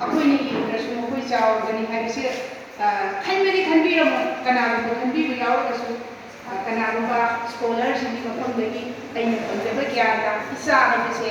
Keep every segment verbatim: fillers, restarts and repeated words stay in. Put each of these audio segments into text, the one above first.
ꯑꯩꯈꯣꯏꯅ ꯌꯦꯡꯗ꯭ꯔꯁꯨ ꯃꯈꯣꯏ ꯆꯥꯎꯔꯕꯅꯤ ꯍꯥꯏꯕꯁꯦ, ꯑ, ꯈꯟꯕꯗꯤ ꯈꯟꯕꯤꯔꯝꯃꯣꯏ꯫ ꯀꯅꯥꯒꯨꯝꯕ ꯈꯟꯕꯤꯕ ꯌꯥꯎꯔꯒꯁꯨ, ꯑ, ꯀꯅꯥꯒꯨꯝꯕ ꯁ꯭ꯀꯣꯂꯔꯁꯤꯡꯒꯤ ꯃꯐꯝꯗꯒꯤ ꯑꯩꯅ ꯐꯪꯖꯕ ꯒ꯭ꯌꯥꯟꯗ, ꯏꯆꯥ ꯍꯥꯏꯕꯁꯦ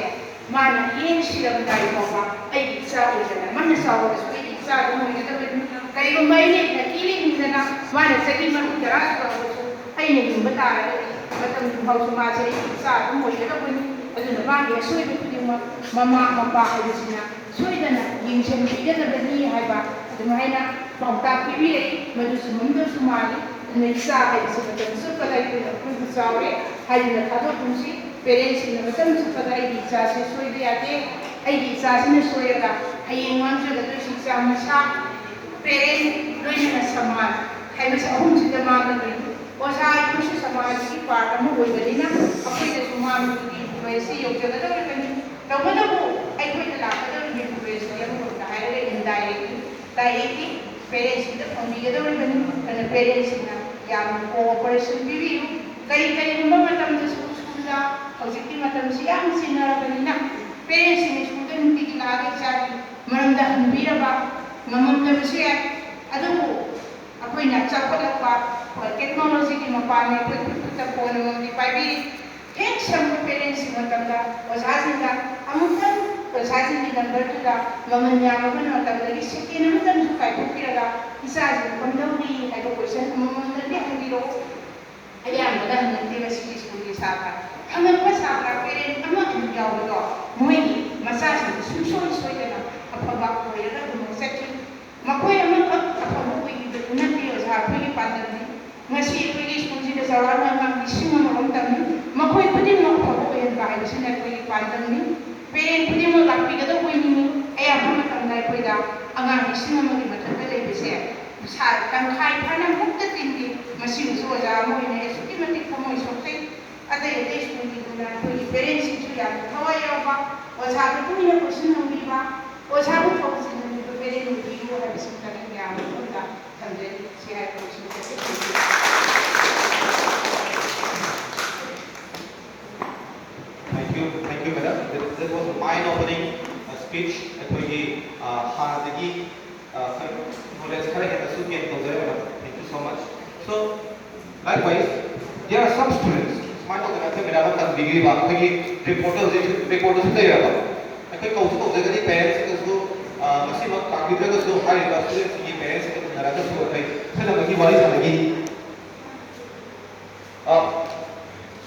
ꯃꯥꯅ ꯍꯦꯛ ꯁꯤꯔꯝꯗꯥꯏ ꯐꯥꯎꯕ ꯑꯩꯒꯤ ꯏꯆꯥ ꯑꯣꯏꯗꯅ, ꯃꯥꯅ ꯆꯥꯎꯔꯒꯁꯨ ꯑꯩꯒꯤ ꯏꯆꯥ ꯑꯗꯨꯝ ꯑꯣꯏꯒꯗꯕꯅꯤ꯫ ꯀꯔꯤꯒꯨꯝꯕ ꯑꯩꯅ ꯅꯥꯀꯤ ꯂꯩꯍꯟꯗꯅ ꯃꯥꯅ ꯆꯍꯤ ꯃꯔꯤ ꯇꯔꯥ ꯁꯨꯔꯛꯑꯕꯁꯨ ꯑꯩꯅ ꯍꯤꯡꯕ ꯇꯥꯔꯒꯗꯤ ꯃꯇꯝꯗꯨ ꯐꯥꯎꯁꯨ ꯃꯥꯁꯦ ꯑꯩꯒꯤ ꯏꯆꯥ ꯑꯗꯨꯝ ꯑꯣꯏꯒꯗꯕꯅꯤ꯫ ꯑꯗꯨꯅ ꯃꯥꯒꯤ ꯑꯁꯣꯏꯕ ꯈꯨꯗꯤꯡꯃꯛ ꯃꯃꯥ ꯃꯄꯥ ꯍꯥꯏꯕꯁꯤꯅ ꯁꯣꯏꯗꯅ ꯌꯦꯡꯁꯤꯟꯕꯤꯒꯗꯕꯅꯤ ꯍꯥꯏꯕ ꯑꯗꯨꯃꯥꯏꯅ ꯄꯥꯎꯇꯥꯛ ꯄꯤꯕꯤꯔꯛꯏ꯫ ꯃꯗꯨ ꯆꯨꯝꯃꯝꯗꯧꯁꯨ ꯃꯥꯜꯂꯤ꯫ ꯑꯗꯨꯅ ꯏꯆꯥ ꯍꯥꯏꯕꯁꯤ ꯃꯇꯝ ꯆꯨꯞꯄꯗ ꯑꯩꯈꯣꯏꯅ ꯑꯩꯈꯣꯏꯕꯨ ꯆꯥꯎꯔꯦ ꯍꯥꯏꯗꯨꯅ ꯊꯥꯗꯣꯛꯀꯨꯝꯁꯤ꯫ ꯄꯦꯔꯦꯟꯁꯁꯤꯡꯅ ꯃꯇꯝ ꯆꯨꯞꯄꯗ ꯑꯩꯒꯤ ꯏꯆꯥꯁꯤ ꯁꯣꯏꯕ ꯌꯥꯗꯦ, ꯑꯩꯒꯤ ꯏꯆꯥꯁꯤꯅ ꯁꯣꯏꯔꯒ ꯍꯌꯦꯡ ꯃꯥꯡꯖꯒꯗꯣꯏꯁꯤ ꯏꯆꯥ ꯃꯁꯥ, ꯄꯦꯔꯦꯟ, ꯂꯣꯏꯅꯅ ꯁꯃꯥꯖ ꯍꯥꯏꯕꯁꯤ ꯑꯍꯨꯝꯁꯤꯗ ꯃꯥꯡꯒꯗꯣꯏꯅꯤ꯫ ꯑꯣꯖꯥ ꯑꯩꯈꯣꯏꯁꯨ ꯁꯃꯥꯖꯒꯤ ꯄꯥꯔꯠ ꯑꯃ ꯑꯣꯏꯕꯅꯤꯅ ꯑꯩꯈꯣꯏꯗꯁꯨ ꯃꯥꯡꯕꯒꯤ ꯏꯟꯐ꯭ꯂꯨꯌꯦꯟꯁꯁꯤ ꯌꯧꯖꯒꯗꯧꯔꯤꯕꯅꯤ꯫ ꯇꯧꯕꯇꯕꯨ ꯑꯩꯈꯣꯏꯗ ꯂꯥꯛꯀꯗꯧꯔꯤꯕ ꯏꯟꯐ꯭ꯂꯨꯌꯦꯟꯁꯁꯤ ꯑꯃꯔꯣꯝꯗ ꯍꯥꯏꯔꯒ ꯏꯟꯗꯥꯏꯔꯦꯛꯂꯤ, ꯗꯥꯏꯔꯦꯛꯂꯤ ꯄꯦꯔꯦꯟꯁꯁꯤꯡꯗ ꯐꯪꯕꯤꯒꯗꯧꯔꯤꯕꯅꯤ꯫ ꯑꯗꯨꯅ ꯄꯦꯔꯦꯟꯁꯁꯤꯡꯅ ꯌꯥꯝꯅ ꯀꯣꯑꯣꯄꯔꯦꯁꯟ ꯄꯤꯕꯤꯌꯨ꯫ ꯀꯔꯤ ꯀꯔꯤꯒꯨꯝꯕ ꯃꯇꯝꯗꯁꯨ ꯁ꯭ꯀꯨꯜꯗ ꯍꯧꯖꯤꯛꯇꯤ ꯃꯇꯝꯁꯤ ꯌꯥꯝ ꯆꯤꯟꯅꯔꯕꯅꯤꯅ ꯄꯦꯔꯦꯟꯁꯁꯤꯡꯅ ꯁ꯭ꯀꯨꯜꯗ ꯅꯨꯡꯇꯤꯒꯤ ꯂꯥꯛꯑꯒ ꯏꯆꯥꯒꯤ ꯃꯔꯝꯗ ꯍꯪꯕꯤꯔꯕ ꯉꯝꯃꯝꯗꯕꯁꯨ ꯌꯥꯏ꯫ ꯑꯗꯨꯕꯨ ꯑꯩꯈꯣꯏꯅ ꯆꯥꯎꯈꯠꯂꯛꯄ ꯇꯦꯛꯅꯣꯂꯣꯖꯤꯒꯤ ꯃꯄꯥꯟꯅ ꯑꯩꯈꯣꯏ ꯈꯨꯠ ꯈꯨꯠꯇ ꯐꯣꯟ ꯑꯃꯃꯝꯗꯤ ꯄꯥꯏꯕꯤꯔꯤ꯫ ꯍꯦꯛ ꯁꯪꯕ ꯄꯦꯔꯦꯟꯁꯁꯤꯡ ꯃꯇꯝꯗ ꯑꯣꯖꯥꯁꯤꯡꯗ ꯑꯃꯨꯛꯇꯪ ꯑꯣꯖꯥꯁꯤꯡꯒꯤ ꯅꯝꯕꯔꯗꯨꯗ ꯃꯃꯜ ꯌꯥꯝꯂꯕ ꯃꯇꯝꯗꯒꯤ ꯁꯦꯀꯦꯟ ꯑꯃꯇꯪꯁꯨ ꯀꯥꯏꯊꯣꯛꯄꯤꯔꯒ ꯏꯆꯥꯁꯤꯡ ꯀꯝꯗꯧꯔꯤ ꯍꯥꯏꯕ ꯀꯣꯏꯁꯟ ꯑꯃꯃꯝꯗꯪꯗꯤ ꯍꯪꯕꯤꯔꯛꯎ꯫ ꯑꯌꯥꯝꯕꯅ ꯍꯪꯉꯛꯇꯦ ꯃꯁꯤꯒꯤ ꯁ꯭ꯀꯨꯜꯒꯤ ꯁꯥꯇ꯭ꯔ꯫ ꯍꯪꯉꯛꯄ ꯁꯥꯇ꯭ꯔ ꯄꯦꯔꯦꯟ ꯑꯃ ꯑꯅꯤ ꯌꯥꯎꯕꯗꯣ ꯃꯣꯏꯒꯤ ꯃꯆꯥꯁꯤꯡꯗꯨ ꯁꯨꯡꯁꯣꯏ ꯁꯣꯏꯗꯅ ꯑꯐꯕ ꯑꯣꯏꯔꯒ ꯑꯗꯨꯃꯛ ꯆꯠꯈꯤ꯫ ꯃꯈꯣꯏ ꯑꯃꯈꯛ ꯑꯐꯕ ꯑꯣꯏꯈꯤꯕꯗꯨ ꯅꯠꯇꯦ ꯑꯣꯖꯥ, ꯑꯩꯈꯣꯏꯒꯤ ꯄꯥꯟꯗꯝꯅꯤ꯫ ꯉꯁꯤ ꯑꯩꯈꯣꯏꯒꯤ ꯁ꯭ꯀꯨꯜꯁꯤꯗ ꯆꯥꯎꯔꯥꯛꯅ ꯑꯉꯥꯡ ꯂꯤꯁꯤꯡ ꯑꯃꯔꯣꯝ ꯇꯝꯃꯤ꯫ ꯃꯈꯣꯏ ꯈꯨꯗꯤꯡꯃꯛ ꯑꯐꯕ ꯑꯣꯏꯍꯟꯕ ꯍꯥꯏꯕꯁꯤꯅ ꯑꯩꯈꯣꯏꯒꯤ ꯄꯥꯟꯗꯝꯅꯤ꯫ ꯄꯦꯔꯦꯟ ꯈꯨꯗꯤꯡꯃꯛ ꯂꯥꯛꯄꯤꯒꯗꯧꯕ ꯑꯣꯏꯅꯤꯡꯏ꯫ ꯑꯌꯥꯝꯕ ꯃꯇꯝꯗ ꯑꯩꯈꯣꯏꯗ ꯑꯉꯥꯡ ꯂꯤꯁꯤꯡ ꯑꯃꯒꯤ ꯃꯊꯛꯇ ꯂꯩꯕꯁꯦ ꯁꯥ-, ꯇꯪꯈꯥꯏ ꯐꯥꯅ ꯑꯃꯨꯛꯇ ꯇꯤꯟꯗꯦ꯫ ꯃꯁꯤꯕꯨꯁꯨ ꯑꯣꯖꯥ ꯑꯃ ꯑꯣꯏꯅ ꯑꯩ ꯑꯁꯨꯛꯀꯤ ꯃꯇꯤꯛ ꯊꯃꯣꯏ ꯁꯣꯛꯆꯩ꯫ ꯑꯇꯩ ꯑꯇꯩ ꯁ꯭ꯀꯨꯜꯒꯤꯒꯨꯝꯅ ꯑꯩꯈꯣꯏꯒꯤ ꯄꯦꯔꯦꯟꯁꯁꯤꯡꯁꯨ ꯌꯥꯝꯅ ꯊꯋꯥꯏ ꯌꯥꯎꯕ, ꯑꯣꯖꯥꯗ ꯇꯣꯏꯅ ꯀꯣꯏꯁꯟ ꯍꯪꯕꯤꯕ, ꯑꯣꯖꯥꯕꯨ ꯊꯧꯒꯜ ꯆꯦꯟꯍꯟꯕꯤꯕ ꯄꯦꯔꯦꯟ ꯑꯣꯏꯕꯤꯌꯨ ꯍꯥꯏꯕꯁꯤꯃꯇꯪ ꯑꯩ ꯃꯌꯥꯝꯒꯤ ꯃꯐꯝꯗ ꯊꯝꯖꯔꯤ꯫ ꯁꯤ ꯍꯥꯏꯔꯒ ꯂꯣꯏꯁꯤꯟꯖꯒꯦ꯫ Thank you, thank you, madam. That, that was a mind-opening, uh, speech. ꯑꯩꯈꯣꯏꯒꯤ, ꯍꯥꯟꯅꯗꯒꯤ ꯅꯣꯂꯦꯖ ꯈꯔ ꯍꯦꯟꯅꯁꯨ ꯒꯦꯟ ꯇꯧꯖꯔꯦ꯫ Thank you so much. So likewise, there are some students, ꯁꯨꯃꯥꯏꯅ ꯇꯧꯗꯅ ꯑꯩꯈꯣꯏ ꯃꯦꯗꯥꯝꯅ ꯇꯝꯕꯤꯈ꯭ꯔꯤꯕ ꯑꯩꯈꯣꯏꯒꯤ ꯔꯤꯄꯣꯔꯠꯇ ꯍꯧꯖꯤꯛ ꯔꯤꯄꯣꯔꯠꯇꯁꯨ ꯂꯩꯔꯕ꯫ ꯑꯩꯈꯣꯏ ꯀꯧꯁꯨ ꯀꯧꯖꯒꯅꯤ ꯄꯦꯔꯦꯟꯁꯁꯤꯡꯗꯁꯨ, ꯃꯁꯤꯃꯛ ꯇꯥꯛꯄꯤꯗ꯭ꯔꯒꯁꯨ ꯍꯥꯏꯔꯤꯕ ꯁ꯭ꯇꯨꯗꯦꯟꯠꯁꯤꯡꯒꯤ ꯄꯦꯔꯦꯟꯁꯁꯤꯡꯒ ꯎꯅꯔꯒꯁꯨ ꯑꯩꯈꯣꯏ ꯁꯤꯟꯅꯕꯒꯤ ꯋꯥꯔꯤ ꯁꯥꯟꯅꯈꯤꯅꯤ꯫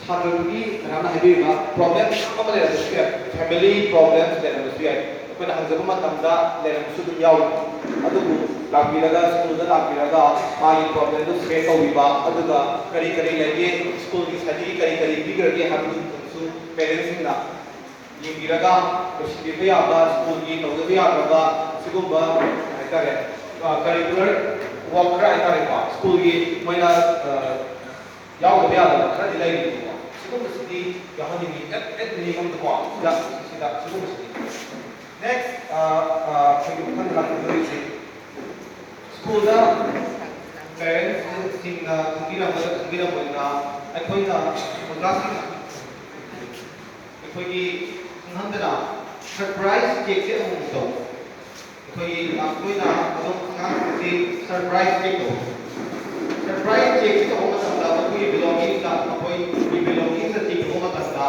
ꯁꯥꯇ꯭ꯔꯗꯨꯒꯤ ꯃꯦꯗꯥꯝꯅ ꯍꯥꯏꯕꯤꯔꯤꯕ ꯄ꯭ꯔꯣꯕ꯭ꯂꯦꯝ ꯑꯃ ꯂꯩꯔꯝꯕꯁꯨ ꯌꯥꯏ, ꯐꯦꯃꯤꯂꯤ ꯄ꯭ꯔꯣꯕ꯭ꯂꯦꯝꯁ ꯂꯩꯔꯝꯕꯁꯨ ꯌꯥꯏ꯫ ꯑꯩꯈꯣꯏꯅ ꯍꯪꯖꯕ ꯃꯇꯝꯗ ꯂꯩꯔꯝꯕꯁꯨ ꯑꯗꯨꯝ ꯌꯥꯎꯏ꯫ ꯑꯗꯨꯕꯨ ꯂꯥꯛꯄꯤꯔꯒ, ꯁ꯭ꯀꯨꯜꯗ ꯂꯥꯛꯄꯤꯔꯒ ꯃꯥꯒꯤ ꯄ꯭ꯔꯣꯕ꯭ꯂꯦꯝꯗꯨ ꯁꯦꯌꯔ ꯇꯧꯕꯤꯕ, ꯑꯗꯨꯒ ꯀꯔꯤ ꯀꯔꯤ ꯂꯩꯒꯦ, ꯁ꯭ꯀꯨꯜꯒꯤ ꯁꯥꯏꯠꯇꯒꯤ ꯀꯔꯤ ꯀꯔꯤ ꯄꯤꯈ꯭ꯔꯒꯦ ꯍꯥꯏꯕꯗꯨꯁꯨ ꯄꯦꯔꯦꯟꯁꯁꯤꯡꯅ ꯌꯦꯡꯕꯤꯔꯒ ꯂꯣꯏꯁꯤꯟꯕꯤꯕ ꯌꯥꯕ, ꯁ꯭ꯀꯨꯜꯒꯤ ꯇꯧꯗꯕ ꯌꯥꯗ꯭ꯔꯕ ꯁꯤꯒꯨꯝꯕ ꯍꯥꯏꯇꯥꯔꯦ, ꯀꯔꯤꯀꯨꯂꯔ ꯋꯥꯔꯛ ꯈꯔ ꯍꯥꯏꯇꯥꯔꯦꯀꯣ, ꯁ꯭ꯀꯨꯜꯒꯤ ꯃꯣꯏꯅ ꯌꯥꯎꯗꯕ ꯌꯥꯗꯕ ꯈꯔꯗꯤ ꯂꯩꯔꯤꯕꯀꯣ꯫ ꯁꯤꯒꯨꯝꯕꯁꯤꯗꯤ ꯌꯥꯎꯍꯟꯅꯤꯡꯉꯤ, ꯑꯦꯠ ꯑꯦꯠ ꯃꯤꯅꯤꯃꯝꯗꯀꯣ, ꯁꯤꯗ ꯁꯤꯗ ꯁꯤꯒꯨꯝꯕꯁꯤꯗꯤ꯫ ꯅꯦꯛꯁ, ꯑꯩꯈꯣꯏꯒꯤ ꯃꯊꯪꯗ ꯂꯥꯛꯀꯗꯧꯔꯤꯁꯦ ꯁ꯭ꯀꯨꯜꯗ ꯄꯦꯔꯦꯟꯁꯁꯤꯡꯅ ꯈꯪꯕꯤꯔꯝꯒꯗ꯭ꯔꯥ ꯈꯪꯕꯤꯔꯝꯃꯣꯏꯗ꯭ꯔꯥ, ꯑꯩꯈꯣꯏꯅ ꯑꯣꯖꯥꯁꯤꯡꯅ ꯑꯩꯈꯣꯏꯒꯤ ꯈꯪꯍꯟꯗꯅ ꯁꯔꯄ꯭ꯔꯥꯏꯖ ꯆꯦꯛꯁꯦ ꯑꯃꯨꯛ ꯇꯧ꯫ ꯑꯩꯈꯣꯏꯒꯤ ꯂꯥꯛꯇꯣꯏꯅ ꯑꯗꯨꯝ ꯑꯉꯥꯡꯁꯤꯡꯁꯤ ꯁꯔꯄ꯭ꯔꯥꯏꯖ ꯆꯦꯛ ꯇꯧ꯫ ꯁꯔꯄ꯭ꯔꯥꯏꯖ ꯆꯦꯛꯁꯤ ꯇꯧꯕ ꯃꯇꯝꯗ ꯃꯈꯣꯏꯒꯤ ꯕꯤꯂꯣꯡꯒꯤꯡꯁꯇ, ꯃꯈꯣꯏꯒꯤ ꯕꯤꯂꯣꯡꯒꯤꯡꯁꯇ ꯆꯦꯛ ꯇꯧꯕ ꯃꯇꯝꯗ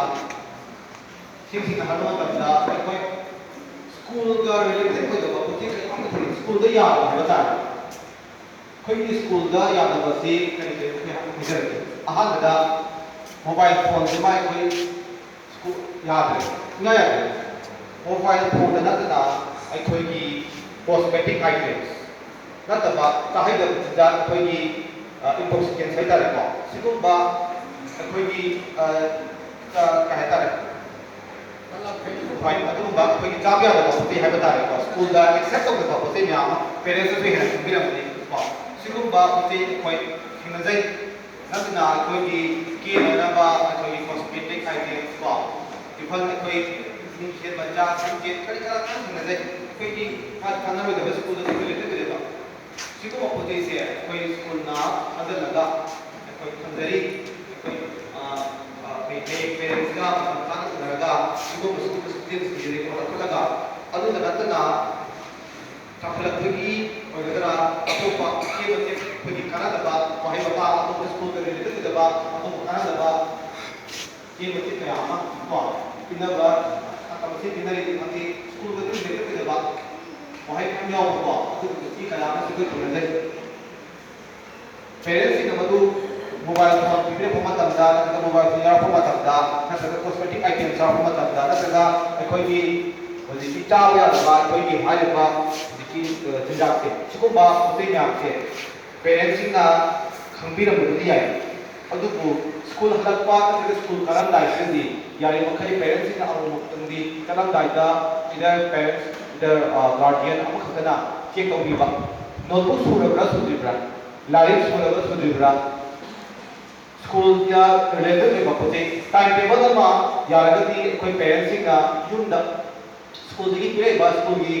ꯁꯤꯡꯁꯤꯡꯅ ꯍꯥꯏꯕ ꯃꯇꯝꯗ ꯑꯩꯈꯣꯏ ꯁ꯭ꯀꯨꯜꯒ ꯔꯤꯂꯦꯇꯦꯠ ꯑꯣꯏꯗꯕ ꯄꯣꯠ ꯆꯩ ꯀꯌꯥ ꯑꯃ ꯂꯩ꯫ ꯁ꯭ꯀꯨꯜꯗ ꯌꯥꯗꯕ ꯍꯥꯏꯕ ꯇꯥꯔꯦ꯫ ꯑꯩꯈꯣꯏꯒꯤ ꯁ꯭ꯀꯨꯜꯗ ꯌꯥꯗꯕꯁꯤ ꯀꯔꯤ ꯀꯔꯤꯅꯣ ꯑꯩꯈꯣꯏ ꯍꯥꯏꯖꯔꯛꯀꯦ꯫ ꯑꯍꯥꯟꯕꯗ ꯃꯣꯕꯥꯏꯜ ꯐꯣꯟꯁꯤꯃ ꯑꯩꯈꯣꯏ ꯁ꯭ꯀꯨꯜ ꯌꯥꯗ꯭ꯔꯦ, ꯁꯨꯡꯌꯥ ꯌꯥꯗ꯭ꯔꯦ꯫ ꯃꯣꯕꯥꯏꯜ ꯐꯣꯟꯗ ꯅꯠꯇꯅ ꯑꯩꯈꯣꯏꯒꯤ ꯀꯣꯁꯃꯦꯇꯤꯛ ꯑꯥꯏꯇꯦꯝꯁ ꯅꯠꯇꯕ ꯆꯥꯍꯩꯗꯕ ꯆꯤꯟꯖꯥꯛ ꯑꯩꯈꯣꯏꯒꯤ ꯏꯟꯇꯣꯛꯁꯤꯀꯦꯟꯁ ꯍꯥꯏꯇꯥꯔꯦꯀꯣ, ꯁꯤꯒꯨꯝꯕ ꯑꯩꯈꯣꯏꯒꯤ ꯀꯩ ꯍꯥꯏꯇꯥꯔꯦ, ꯍꯣꯏ, ꯑꯗꯨꯒꯨꯝꯕ ꯑꯩꯈꯣꯏꯒꯤ ꯆꯥꯕ ꯌꯥꯗꯕ ꯄꯣꯠ ꯆꯩ ꯍꯥꯏꯕ ꯇꯥꯔꯦꯀꯣ, ꯁ꯭ꯀꯨꯜꯗ ꯑꯦꯛꯁꯦꯞ ꯇꯧꯗꯕ ꯄꯣꯠ ꯆꯩ ꯃꯌꯥꯝ ꯑꯃ ꯄꯦꯔꯦꯟꯁꯇꯁꯨ ꯍꯦꯟꯅ ꯈꯪꯕꯤꯔꯝꯒꯅꯤ ꯀꯣ꯫ ꯁꯤꯒꯨꯝꯕ ꯄꯣꯠ ꯆꯩ ꯑꯩꯈꯣꯏ ꯊꯦꯡꯅꯖꯩ꯫ ꯅꯠꯇꯅ ꯑꯩꯈꯣꯏꯒꯤ ꯀꯦꯅꯅꯕ ꯑꯩꯈꯣꯏꯒꯤ ꯀꯣꯁꯃꯦꯇꯤꯛ ꯑꯥꯏꯇꯦꯝꯁ ꯀꯣ, ꯏꯐꯜ ꯑꯩꯈꯣꯏ ꯃꯤꯡꯁꯦꯜ ꯃꯆꯥ, ꯁꯝꯖꯦꯠ, ꯀꯔꯤ ꯀꯔꯥ ꯃꯌꯥꯝ ꯊꯦꯡꯅꯖꯩ꯫ ꯑꯩꯈꯣꯏꯒꯤ ꯀꯥꯟꯅꯔꯣꯏꯗꯕ ꯁ꯭ꯀꯨꯜꯗ ꯁꯤꯒꯨꯝꯕ ꯂꯩꯇꯦ꯫ ꯁꯤꯒꯨꯝꯕ ꯄꯣꯠ ꯆꯩꯁꯦ ꯑꯩꯈꯣꯏ ꯁ꯭ꯀꯨꯜꯅ ꯈꯟꯖꯤꯜꯂꯒ ꯑꯩꯈꯣꯏ ꯊꯝꯖꯔꯤ꯫ ꯑꯩꯈꯣꯏ, ꯑ, ꯑ, ꯀꯩ ꯍꯥꯏ, ꯄꯦꯔꯦꯟꯁꯀ ꯃꯇꯝ ꯆꯥꯅ ꯎꯅꯔꯒ ꯁꯤꯒꯨꯝꯕ ꯁ꯭ꯀꯨꯜ ꯁ꯭ꯇꯨꯗꯦꯟꯠꯁꯤꯡꯁꯦ ꯔꯤꯄꯣꯔꯠ ꯂꯧꯈꯠꯂꯒ, ꯑꯗꯨꯗ ꯅꯠꯇꯅ ꯆꯥꯎꯈꯠꯂꯛꯄꯒꯤ ꯑꯣꯏꯒꯗ꯭ꯔꯥ, ꯑꯇꯣꯞꯄ ꯃꯇꯦꯛ ꯃꯇꯦꯛ ꯑꯩꯈꯣꯏꯒꯤ ꯀꯥꯟꯅꯗꯕ ꯋꯥꯍꯩ ꯋꯥꯇꯥ, ꯑꯇꯣꯞꯄ ꯁ꯭ꯀꯨꯜꯒ ꯔꯤꯂꯦꯇꯦꯠ ꯑꯣꯏꯗꯕ ꯑꯇꯣꯞꯄ ꯀꯥꯟꯅꯗꯕ ꯃꯇꯦꯛ ꯃꯇꯦꯛ ꯀꯌꯥ ꯑꯃ ꯀꯣ ꯄꯤꯅꯕ, ꯃꯁꯤ ꯄꯤꯅꯔꯤꯗꯤ ꯈꯪꯗꯦ, ꯁ꯭ꯀꯨꯜꯒ ꯔꯤꯂꯦꯇꯦꯠ ꯑꯣꯏꯗꯕ ꯋꯥꯍꯩ ꯃꯌꯥꯝ ꯌꯥꯎꯕꯀꯣ, ꯑꯗꯨꯒꯨꯝꯕ ꯃꯇꯦꯛ ꯀꯌꯥ ꯑꯃꯁꯨ ꯑꯩꯈꯣꯏ ꯊꯦꯡꯅꯖꯩ꯫ ꯄꯦꯔꯦꯟꯁꯁꯤꯡꯅ ꯃꯗꯨ ꯃꯣꯕꯥꯏꯜ ꯐꯣꯟ ꯄꯤꯕꯤꯔꯛꯄ ꯃꯇꯝꯗ, ꯅꯠꯇ꯭ꯔꯒ ꯃꯣꯕꯥꯏꯜ ꯐꯣꯟ ꯌꯥꯎꯔꯛꯄ ꯃꯇꯝꯗ, ꯅꯠꯇ꯭ꯔꯒ ꯀꯣꯁꯃꯦꯇꯤꯛ ꯑꯥꯏꯇꯦꯝꯁ ꯌꯥꯎꯔꯛꯄ ꯃꯇꯝꯗ, ꯅꯠꯇ꯭ꯔꯒ ꯑꯩꯈꯣꯏꯒꯤ ꯍꯧꯖꯤꯛꯀꯤ ꯆꯥꯕ ꯌꯥꯗꯕ ꯑꯩꯈꯣꯏꯒꯤ ꯍꯥꯏꯔꯤꯕ ꯍꯧꯖꯤꯛꯀꯤ, ꯑ, ꯆꯤꯟꯖꯥꯛꯁꯦ, ꯁꯤꯒꯨꯝꯕ ꯄꯣꯠ ꯆꯩ ꯃꯌꯥꯝꯁꯦ ꯄꯦꯔꯦꯟꯁꯁꯤꯡꯅ ꯈꯪꯕꯤꯔꯝꯕꯕꯨꯗꯤ ꯌꯥꯏ, ꯑꯗꯨꯕꯨ ꯁ꯭ꯀꯨꯜ ꯍꯜꯂꯛꯄ ꯅꯠꯇ꯭ꯔꯒ ꯁ꯭ꯀꯨꯜ ꯀꯥꯔꯝꯗꯥꯏꯁꯤꯗꯗꯤ ꯌꯥꯔꯤꯃꯈꯩ ꯄꯦꯔꯦꯟꯁꯁꯤꯡꯅ ꯑꯃꯨꯛꯃꯨꯛꯇꯪꯗꯤ ꯆꯠꯂꯝꯗꯥꯏꯗ either parents, either, ꯑ, guardian ꯑꯃꯈꯛꯇꯅ ꯆꯦꯛ ꯇꯧꯕꯤꯕ, ꯅꯣꯠꯕꯨꯛ ꯁꯨꯔꯕ꯭ꯔꯥ ꯁꯨꯗ꯭ꯔꯤꯕ꯭ꯔꯥ, ꯂꯥꯏꯔꯤꯛ ꯁꯨꯔꯕ꯭ꯔꯥ ꯁꯨꯗ꯭ꯔꯤꯕ꯭ꯔꯥ, ꯁ꯭ꯀꯨꯜꯗ ꯔꯤꯂꯦꯇꯦꯠ ꯑꯣꯏꯕ ꯄꯣꯠ ꯆꯩ, ꯇꯥꯏꯝ ꯇꯦꯕꯜ ꯑꯃ ꯌꯥꯔꯒꯗꯤ ꯑꯩꯈꯣꯏ ꯄꯦꯔꯦꯟꯁꯁꯤꯡꯅ ꯌꯨꯝꯗ ꯁ꯭ꯀꯨꯜꯗꯒꯤ ꯄꯤꯔꯛꯏꯕ ꯁ꯭ꯀꯨꯜꯒꯤ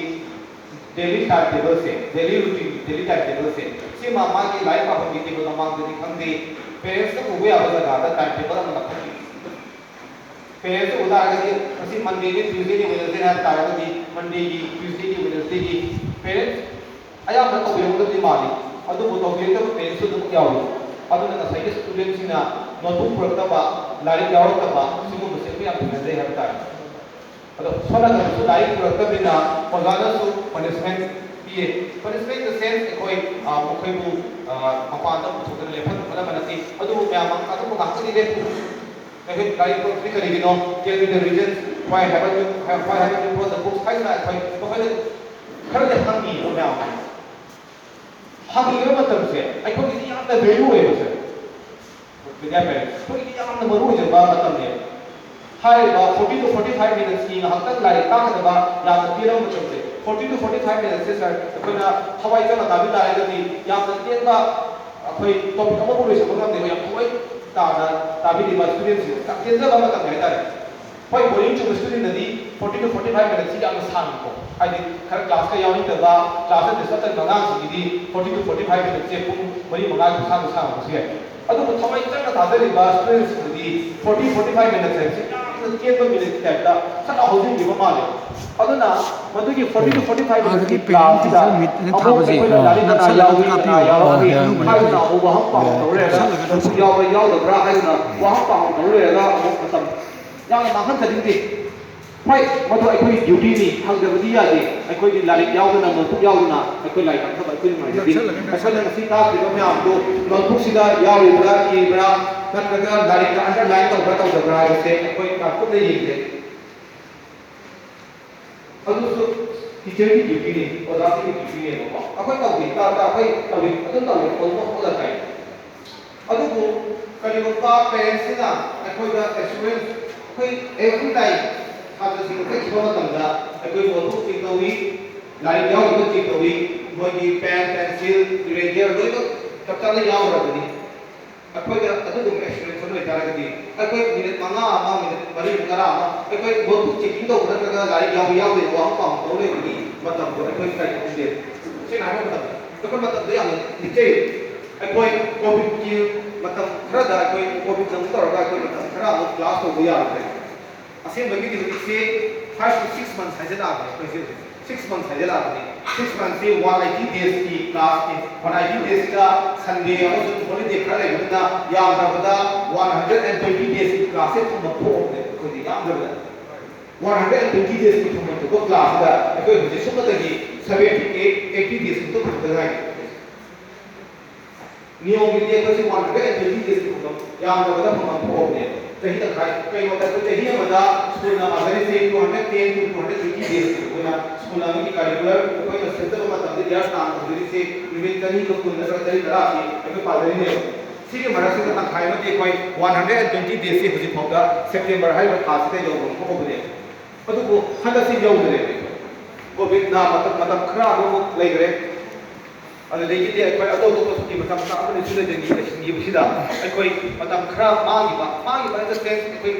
ꯗꯦꯂꯤ ꯇꯥꯏꯝ ꯇꯦꯕꯜꯁꯦ, ꯗꯦꯂꯤ ꯔꯨꯇꯤꯟ, ꯗꯦꯂꯤ ꯇꯥꯏꯝ ꯇꯦꯕꯜꯁꯦ, ꯁꯤꯃ ꯃꯥꯒꯤ ꯂꯥꯏꯔꯤꯛ ꯄꯥꯐꯝꯒꯤ ꯇꯦꯕꯜ ꯃꯃꯥꯡꯗꯗꯤ ꯈꯪꯗꯦ, ꯄꯦꯔꯦꯟꯁꯇ ꯎꯕ ꯌꯥꯕ ꯖꯒꯥꯗ ꯇꯥꯏꯝ ꯇꯦꯕꯜ ꯑꯃ ꯂꯧꯊꯣꯛꯄꯤꯌꯨ꯫ ꯄꯦꯔꯦꯟꯁꯇ ꯎ ꯇꯥꯔꯒꯗꯤ ꯉꯁꯤ ꯃꯟꯗꯦꯅꯤ, ꯇ꯭ꯌꯨꯁꯗꯦꯅꯤ, ꯋꯦꯅꯁꯗꯦꯅꯤ ꯍꯥꯏꯕ ꯇꯥꯔꯒꯗꯤ ꯃꯟꯗꯦꯒꯤ, ꯇ꯭ꯌꯨꯁꯗꯦꯒꯤ, ꯋꯦꯅꯁꯗꯦꯒꯤ ꯄꯦꯔꯦꯟꯁ ꯑꯌꯥꯝꯕꯅ ꯇꯧꯕꯤꯔꯝꯒꯗꯕꯗꯤ ꯃꯥꯜꯂꯤ, ꯑꯗꯨꯕꯨ ꯇꯧꯕꯤꯔꯛꯇꯕ ꯄꯦꯔꯦꯟꯁꯁꯨ ꯑꯗꯨꯝ ꯌꯥꯎꯏ꯫ ꯑꯗꯨꯅ ꯉꯁꯥꯏꯒꯤ ꯁ꯭ꯇꯨꯗꯦꯟꯁꯤꯡꯅ ꯅꯣꯠꯕꯨꯛ ꯄꯨꯔꯛꯇꯕ, ꯂꯥꯏꯔꯤꯛ ꯌꯥꯎꯔꯛꯇꯕ, ꯁꯤꯒꯨꯝꯕꯁꯦ ꯑꯩꯈꯣꯏ ꯌꯥꯝ ꯊꯦꯡꯅꯖꯩ ꯍꯥꯏꯕ ꯇꯥꯔꯦ꯫ ꯑꯗꯣ ꯁꯣꯝ ꯅꯥꯀꯟꯗꯁꯨ ꯂꯥꯏꯔꯤꯛ ꯄꯨꯔꯛꯇꯕꯅꯤꯅ ꯑꯣꯖꯥꯅꯁꯨ ꯄꯅꯤꯁꯃꯦꯟ ꯄꯤꯌꯦ꯫ ꯄꯅꯤꯁꯃꯦꯟ ꯏꯟ ꯗ ꯁꯦꯟꯁ ꯑꯩꯈꯣꯏ, ꯑ, ꯃꯈꯣꯏꯕꯨ, ꯑ, ꯃꯄꯥꯟꯗ ꯄꯨꯊꯣꯛꯇꯅ ꯂꯦꯞꯍꯟꯕ ꯈꯣꯠꯍꯟꯕ ꯅꯠꯇꯦ, ꯑꯗꯨꯕꯨ ꯃꯌꯥꯝ ꯑꯗꯨꯕꯨ ꯉꯥꯛꯇꯗꯤ ꯂꯦꯞꯄꯨ꯫ ꯑꯩꯈꯣꯏ ꯂꯥꯏꯔꯤꯛ ꯄꯨꯔꯛꯇ꯭ꯔꯤ ꯀꯔꯤꯒꯤꯅꯣ? Tell me the reasons why haven't you, why haven't you brought the books? ꯍꯥꯏꯗꯅ ꯑꯩꯈꯣꯏ ꯃꯈꯣꯏꯗ ꯈꯔꯗꯤ ꯍꯪꯉꯤꯕ ꯃꯌꯥꯝ ꯑꯃ꯫ ꯍꯪꯉꯤꯕ ꯃꯇꯝꯁꯦ ꯑꯩꯈꯣꯏꯒꯤꯗꯤ ꯌꯥꯝꯅ ꯚꯦꯂ꯭ꯌꯨ ꯑꯣꯏꯕꯁꯦ꯫ ꯃꯦꯗꯤꯌꯥ ꯄꯦꯔꯦꯟꯁ ꯑꯩꯈꯣꯏꯒꯤꯗꯤ ꯌꯥꯝꯅ ꯃꯔꯨ ꯑꯣꯏꯖꯕ ꯃꯇꯝꯅꯦ꯫ ꯍꯥꯏꯔꯤꯕ forty to forty five minutesꯀꯤ ꯉꯥꯏꯍꯥꯛꯇꯪ ꯂꯥꯏꯔꯤꯛ ꯇꯥꯛꯀꯗꯕ ꯌꯥꯝꯅ ꯇꯦꯜꯂꯕ ꯃꯇꯝꯁꯦ, forty to forty five minutesꯁꯦ ꯁꯥꯔ ꯑꯩꯈꯣꯏꯅ ꯊꯋꯥꯏ ꯆꯪꯅ ꯇꯥꯕꯤ ꯇꯥꯔꯒꯗꯤ ꯌꯥꯝꯅ ꯇꯦꯟꯕ ꯑꯩꯈꯣꯏ ꯇꯣꯄꯤꯛ ꯑꯃꯕꯨ ꯂꯣꯏꯁꯤꯟꯕ ꯉꯝꯗꯦꯕ, ꯌꯥꯝ ꯊꯋꯥꯏ ꯇꯥꯅ ꯇꯥꯕꯤꯔꯤꯕ ꯁ꯭ꯇꯨꯗꯦꯟꯁꯤꯡ ꯌꯥꯝ ꯇꯦꯟꯖꯕ ꯃꯇꯝꯅꯤ ꯍꯥꯏꯇꯥꯔꯦ꯫ ꯍꯣꯏ, ꯕꯣꯔꯤꯡ ꯆꯨꯕ ꯁ꯭ꯇꯨꯗꯦꯟꯗꯗꯤ forty to forty five minutesꯁꯤ ꯌꯥꯝꯅ ꯁꯥꯡꯉꯤꯀꯣ, ꯍꯥꯏꯗꯤ ꯈꯔ ꯀ꯭ꯂꯥꯁꯀ ꯌꯥꯎꯅꯤꯡꯗꯕ, ꯀ꯭ꯂꯥꯁꯇ ꯗꯤꯁꯇꯔꯕ ꯇꯧꯕ ꯑꯉꯥꯡꯁꯤꯡꯒꯤꯗꯤ forty to forty five minutesꯁꯦ ꯄꯨꯡ ꯃꯔꯤ ꯃꯉꯥꯒꯤ ꯁꯥꯡꯅ ꯁꯥꯡꯉꯝꯕꯁꯨ ꯌꯥꯏ꯫ ꯑꯗꯨꯕꯨ ꯊꯋꯥꯏ ꯆꯪꯅ ꯇꯥꯖꯔꯤꯕ ꯁ꯭ꯇꯨꯗꯦꯟꯁꯤꯡꯗꯗꯤ forty forty five minutes ꯍꯥꯏꯕꯁꯤ ꯌꯥꯝꯅ ꯇꯦꯟꯕ ꯃꯤꯅꯤꯠꯀꯤ ꯇꯥꯏꯞꯇ ꯁꯠ ꯂꯥꯎ ꯍꯧꯖꯤꯟꯈꯤꯕ ꯃꯥꯜꯂꯦ꯫ ꯑꯗꯨꯅ ꯃꯗꯨꯒꯤ forty to forty five minute ꯀꯤ class ꯁꯤꯗ ꯑꯃꯨꯛ ꯑꯩꯈꯣꯏꯅ ꯂꯥꯏꯔꯤꯛ ꯀꯅꯥ ꯌꯥꯎꯏ, ꯀꯅꯥ ꯌꯥꯎꯔꯝꯃꯤ ꯍꯥꯏꯗꯨꯅ ꯋꯥꯍꯪ ꯄꯥꯎ ꯇꯧꯔꯦ꯫ ꯅꯣꯠꯕꯨꯛ ꯌꯥꯎꯕ꯭ꯔꯥ ꯌꯥꯎꯗꯕ꯭ꯔꯥ ꯍꯥꯏꯗꯨꯅ ꯋꯥꯍꯪ ꯄꯥꯎ ꯇꯧ ꯂꯩꯔꯒ ꯑꯃꯨꯛ ꯃꯇꯝ ꯌꯥꯝꯅ ꯃꯥꯡꯍꯟꯖꯅꯤꯡꯗꯦ꯫ ꯍꯣꯏ, ꯃꯗꯨ ꯑꯩꯈꯣꯏꯒꯤ duty ꯅꯤ, ꯍꯪꯗꯕꯗꯤ ꯌꯥꯗꯦ꯫ ꯑꯩꯈꯣꯏꯗꯤ ꯂꯥꯏꯔꯤꯛ ꯌꯥꯎꯗꯅ, ꯅꯣꯠꯕꯨꯛ ꯌꯥꯎꯗꯅ ꯑꯩꯈꯣꯏ ꯂꯥꯏꯔꯤꯛ ꯇꯝꯊꯕ ꯑꯩꯈꯣꯏ ꯅꯨꯡꯉꯥꯏꯖꯗꯦ꯫ ꯑꯩꯈꯣꯏꯅ ꯉꯁꯤ ꯇꯥꯛꯂꯤꯕ ꯃꯌꯥꯝꯗꯨ ꯅꯣꯠꯕꯨꯛꯁꯤꯗ ꯌꯥꯎꯔꯤꯕ꯭ꯔꯥ, ꯏꯕ꯭ꯔꯥ, ꯅꯠꯇ꯭ꯔꯒ ꯂꯥꯏꯔꯤꯛꯇ underline ꯇꯧꯕ꯭ꯔꯥ ꯇꯧꯗꯕ꯭ꯔꯥ ꯍꯥꯏꯕꯁꯦ ꯑꯩꯈꯣꯏ ꯌꯥꯝ ꯀꯨꯞꯅ ꯌꯦꯡꯗꯦ꯫ ꯑꯗꯨꯁꯨ teacher ꯒꯤ duty ꯅꯤ, ꯑꯣꯖꯥꯁꯤꯡꯒꯤ duty ꯅꯦꯕꯀꯣ꯫ ꯑꯩꯈꯣꯏ ꯇꯧꯗꯦ, ꯇꯥ-, ꯇꯥ-, ꯑꯩꯈꯣꯏ ꯇꯧꯏ, ꯑꯗꯨꯝ ꯇꯧꯏ, almost all the time꯫ ꯑꯗꯨꯕꯨ ꯀꯔꯤꯒꯨꯝꯕ parents ꯁꯤꯅ ꯑꯩꯈꯣꯏꯗ assurance, ꯑꯩꯈꯣꯏ every time ꯁꯥꯇ꯭ꯔꯁꯤꯡ ꯆꯠꯈꯤꯕ ꯃꯇꯝꯗ ꯑꯩꯈꯣꯏ notebook check ꯇꯧꯏ, ꯂꯥꯏꯔꯤꯛ ꯌꯥꯎꯔꯤꯕ check ꯇꯧꯏ, ꯃꯣꯏꯒꯤ pen, pencil, eraser ꯂꯣꯏꯅ ꯆꯞ ꯆꯥꯅ ꯌꯥꯎꯔꯕꯅꯤ꯫ ꯑꯩꯈꯣꯏꯗ ꯑꯗꯨꯒꯨꯝꯕ assurance ꯑꯃ ꯂꯩꯇꯥꯔꯒꯗꯤ, ꯑꯩꯈꯣꯏ ꯃꯤꯅꯤꯠ ꯃꯉꯥ ꯑꯃ, ꯃꯤꯅꯤꯠ ꯃꯔꯤ, ꯇꯔꯥ ꯑꯃ ꯑꯩꯈꯣꯏ notebook checking ꯇꯧꯕ ꯅꯠꯇ꯭ꯔꯒ ꯂꯥꯏꯔꯤꯛ ꯌꯥꯎꯕ ꯌꯥꯎꯗꯦ ꯋꯥꯍꯪ ꯄꯥꯎꯍꯪ ꯇꯧ ꯂꯩꯕꯒꯤ ꯃꯇꯝꯗꯣ ꯑꯩꯈꯣꯏ ꯀꯔꯤ ꯈꯪꯗꯦ꯫ ꯁꯦꯡꯅ ꯍꯥꯏꯕ ꯃꯇꯝꯗ ꯑꯩꯈꯣꯏ ꯃꯇꯝꯗꯣ ꯌꯥꯝꯅ ꯂꯤꯛꯆꯩ꯫ ꯑꯩꯈꯣꯏ ꯀꯣꯚꯤꯗꯀꯤ ꯃꯇꯝ ꯈꯔꯗ ꯑꯩꯈꯣꯏ ꯀꯣꯚꯤꯗ ꯑꯃꯨꯛ ꯇꯧꯔꯒ ꯑꯩꯈꯣꯏ ꯃꯇꯝ ꯈꯔ ꯑꯃꯨꯛ class ꯇꯧꯕ ꯌꯥꯔꯨꯗ꯭ꯔꯦ꯫ ꯑꯁꯦꯡꯕꯒꯤꯗꯤ ꯍꯧꯖꯤꯛꯁꯦ five to six months ꯍꯥꯏꯖꯤꯜꯂꯛꯑꯕꯅꯦ ꯑꯩꯈꯣꯏꯁꯦ ꯍꯧꯖꯤꯛ꯫ Six months ꯍꯥꯏꯖꯤꯜꯂꯛꯑꯕꯅꯤ꯫ Six months ꯁꯤ one eighty days ꯀꯤ class ꯅꯤ꯫ One eighty days ꯀ Sunday ꯑꯃꯁꯨꯡ holiday ꯈꯔ ꯂꯩꯕꯗꯨꯅ ꯌꯥꯝꯗ꯭ꯔꯕꯗ one hundred and twenty days ꯀꯤ class ꯁꯦ ꯊꯨꯡꯅ ꯊꯣꯛꯑꯕꯅꯦ ꯑꯩꯈꯣꯏꯗꯤ ꯌꯥꯝꯗ꯭ꯔꯕꯗ꯫ One hundred and twenty days ꯀꯤ ꯊꯨꯡꯐꯝ ꯊꯣꯛꯄ class ꯁꯤꯗ ꯑꯩꯈꯣꯏ ꯍꯧꯖꯤꯛ ꯁꯨꯞꯅꯇꯒꯤ seventy eight, eighty days ꯈꯛꯇ ꯊꯨꯡꯗ ꯉꯥꯏꯔꯤ꯫ ꯅꯤꯌꯣꯝꯒꯤꯗꯤ ꯑꯩꯈꯣꯏꯁꯤ one hundred and twenty days ꯀꯤ ꯐꯪꯐꯝ, ꯌꯥꯝꯗ꯭ꯔꯕꯗ ꯐꯪꯐꯝ ꯊꯣꯛꯑꯕꯅꯦ꯫ ꯆꯍꯤ ꯇꯪꯈꯥꯏ, ꯀꯩꯅꯣꯗ ꯑꯩꯈꯣꯏ ꯆꯍꯤ ꯑꯃꯗ ꯁ꯭ꯀꯨꯜꯅ ꯄꯥꯖꯔꯤꯁꯦ two hundred ten to two hundred twenty days ꯅꯤ꯫ ꯑꯩꯈꯣꯏꯅ ꯁ꯭ꯀꯨꯜ ꯑꯃꯒꯤ curricular ꯑꯩꯈꯣꯏꯅ ꯁꯦꯝꯖꯕ ꯃꯇꯝꯗ year ꯇꯥꯡ ꯇꯧꯖꯔꯤꯁꯦ ꯅꯨꯃꯤꯠ ꯆꯅꯤꯒ ꯀꯨꯟ ꯅꯠꯇ꯭ꯔꯒ ꯆꯅꯤ ꯇꯔꯥꯁꯤ ꯑꯩꯈꯣꯏ ꯄꯥꯖꯔꯤꯅꯦꯕ꯫ ꯁꯤꯒꯤ ꯃꯔꯛꯁꯤꯗ ꯇꯪꯈꯥꯏ ꯑꯃꯗꯤ ꯑꯩꯈꯣꯏ one hundred and twenty days ꯁꯤ ꯍꯧꯖꯤꯛ ꯐꯥꯎꯗ September ꯍꯥꯏꯔꯤꯕ ꯊꯥꯁꯤꯗ ꯌꯧꯐꯝ ꯊꯣꯛꯑꯕꯅꯦ꯫ ꯑꯗꯨꯕꯨ ꯍꯟꯗꯛꯁꯤ ꯌꯧꯗ꯭ꯔꯦ꯫ ꯀꯣꯚꯤꯗꯅ ꯃꯇꯝ, ꯃꯇꯝ ꯈꯔ ꯑꯃꯨꯛ ꯂꯩꯈ꯭ꯔꯦ꯫ ꯑꯗꯨꯗꯒꯤꯗꯤ ꯑꯩꯈꯣꯏ ꯑꯇꯣꯞ ꯑꯇꯣꯞꯄ ꯁꯨꯇꯤ ꯃꯆꯥ ꯃꯆꯥ ꯑꯃꯅꯤ ꯁꯨ ꯂꯩꯁꯤꯟꯈꯤꯕꯁꯤꯗ ꯑꯩꯈꯣꯏ ꯃꯇꯝ ꯈꯔ ꯃꯥꯡꯈꯤꯕ, ꯃꯥꯡꯈꯤꯕ in the sense ꯑꯩꯈꯣꯏ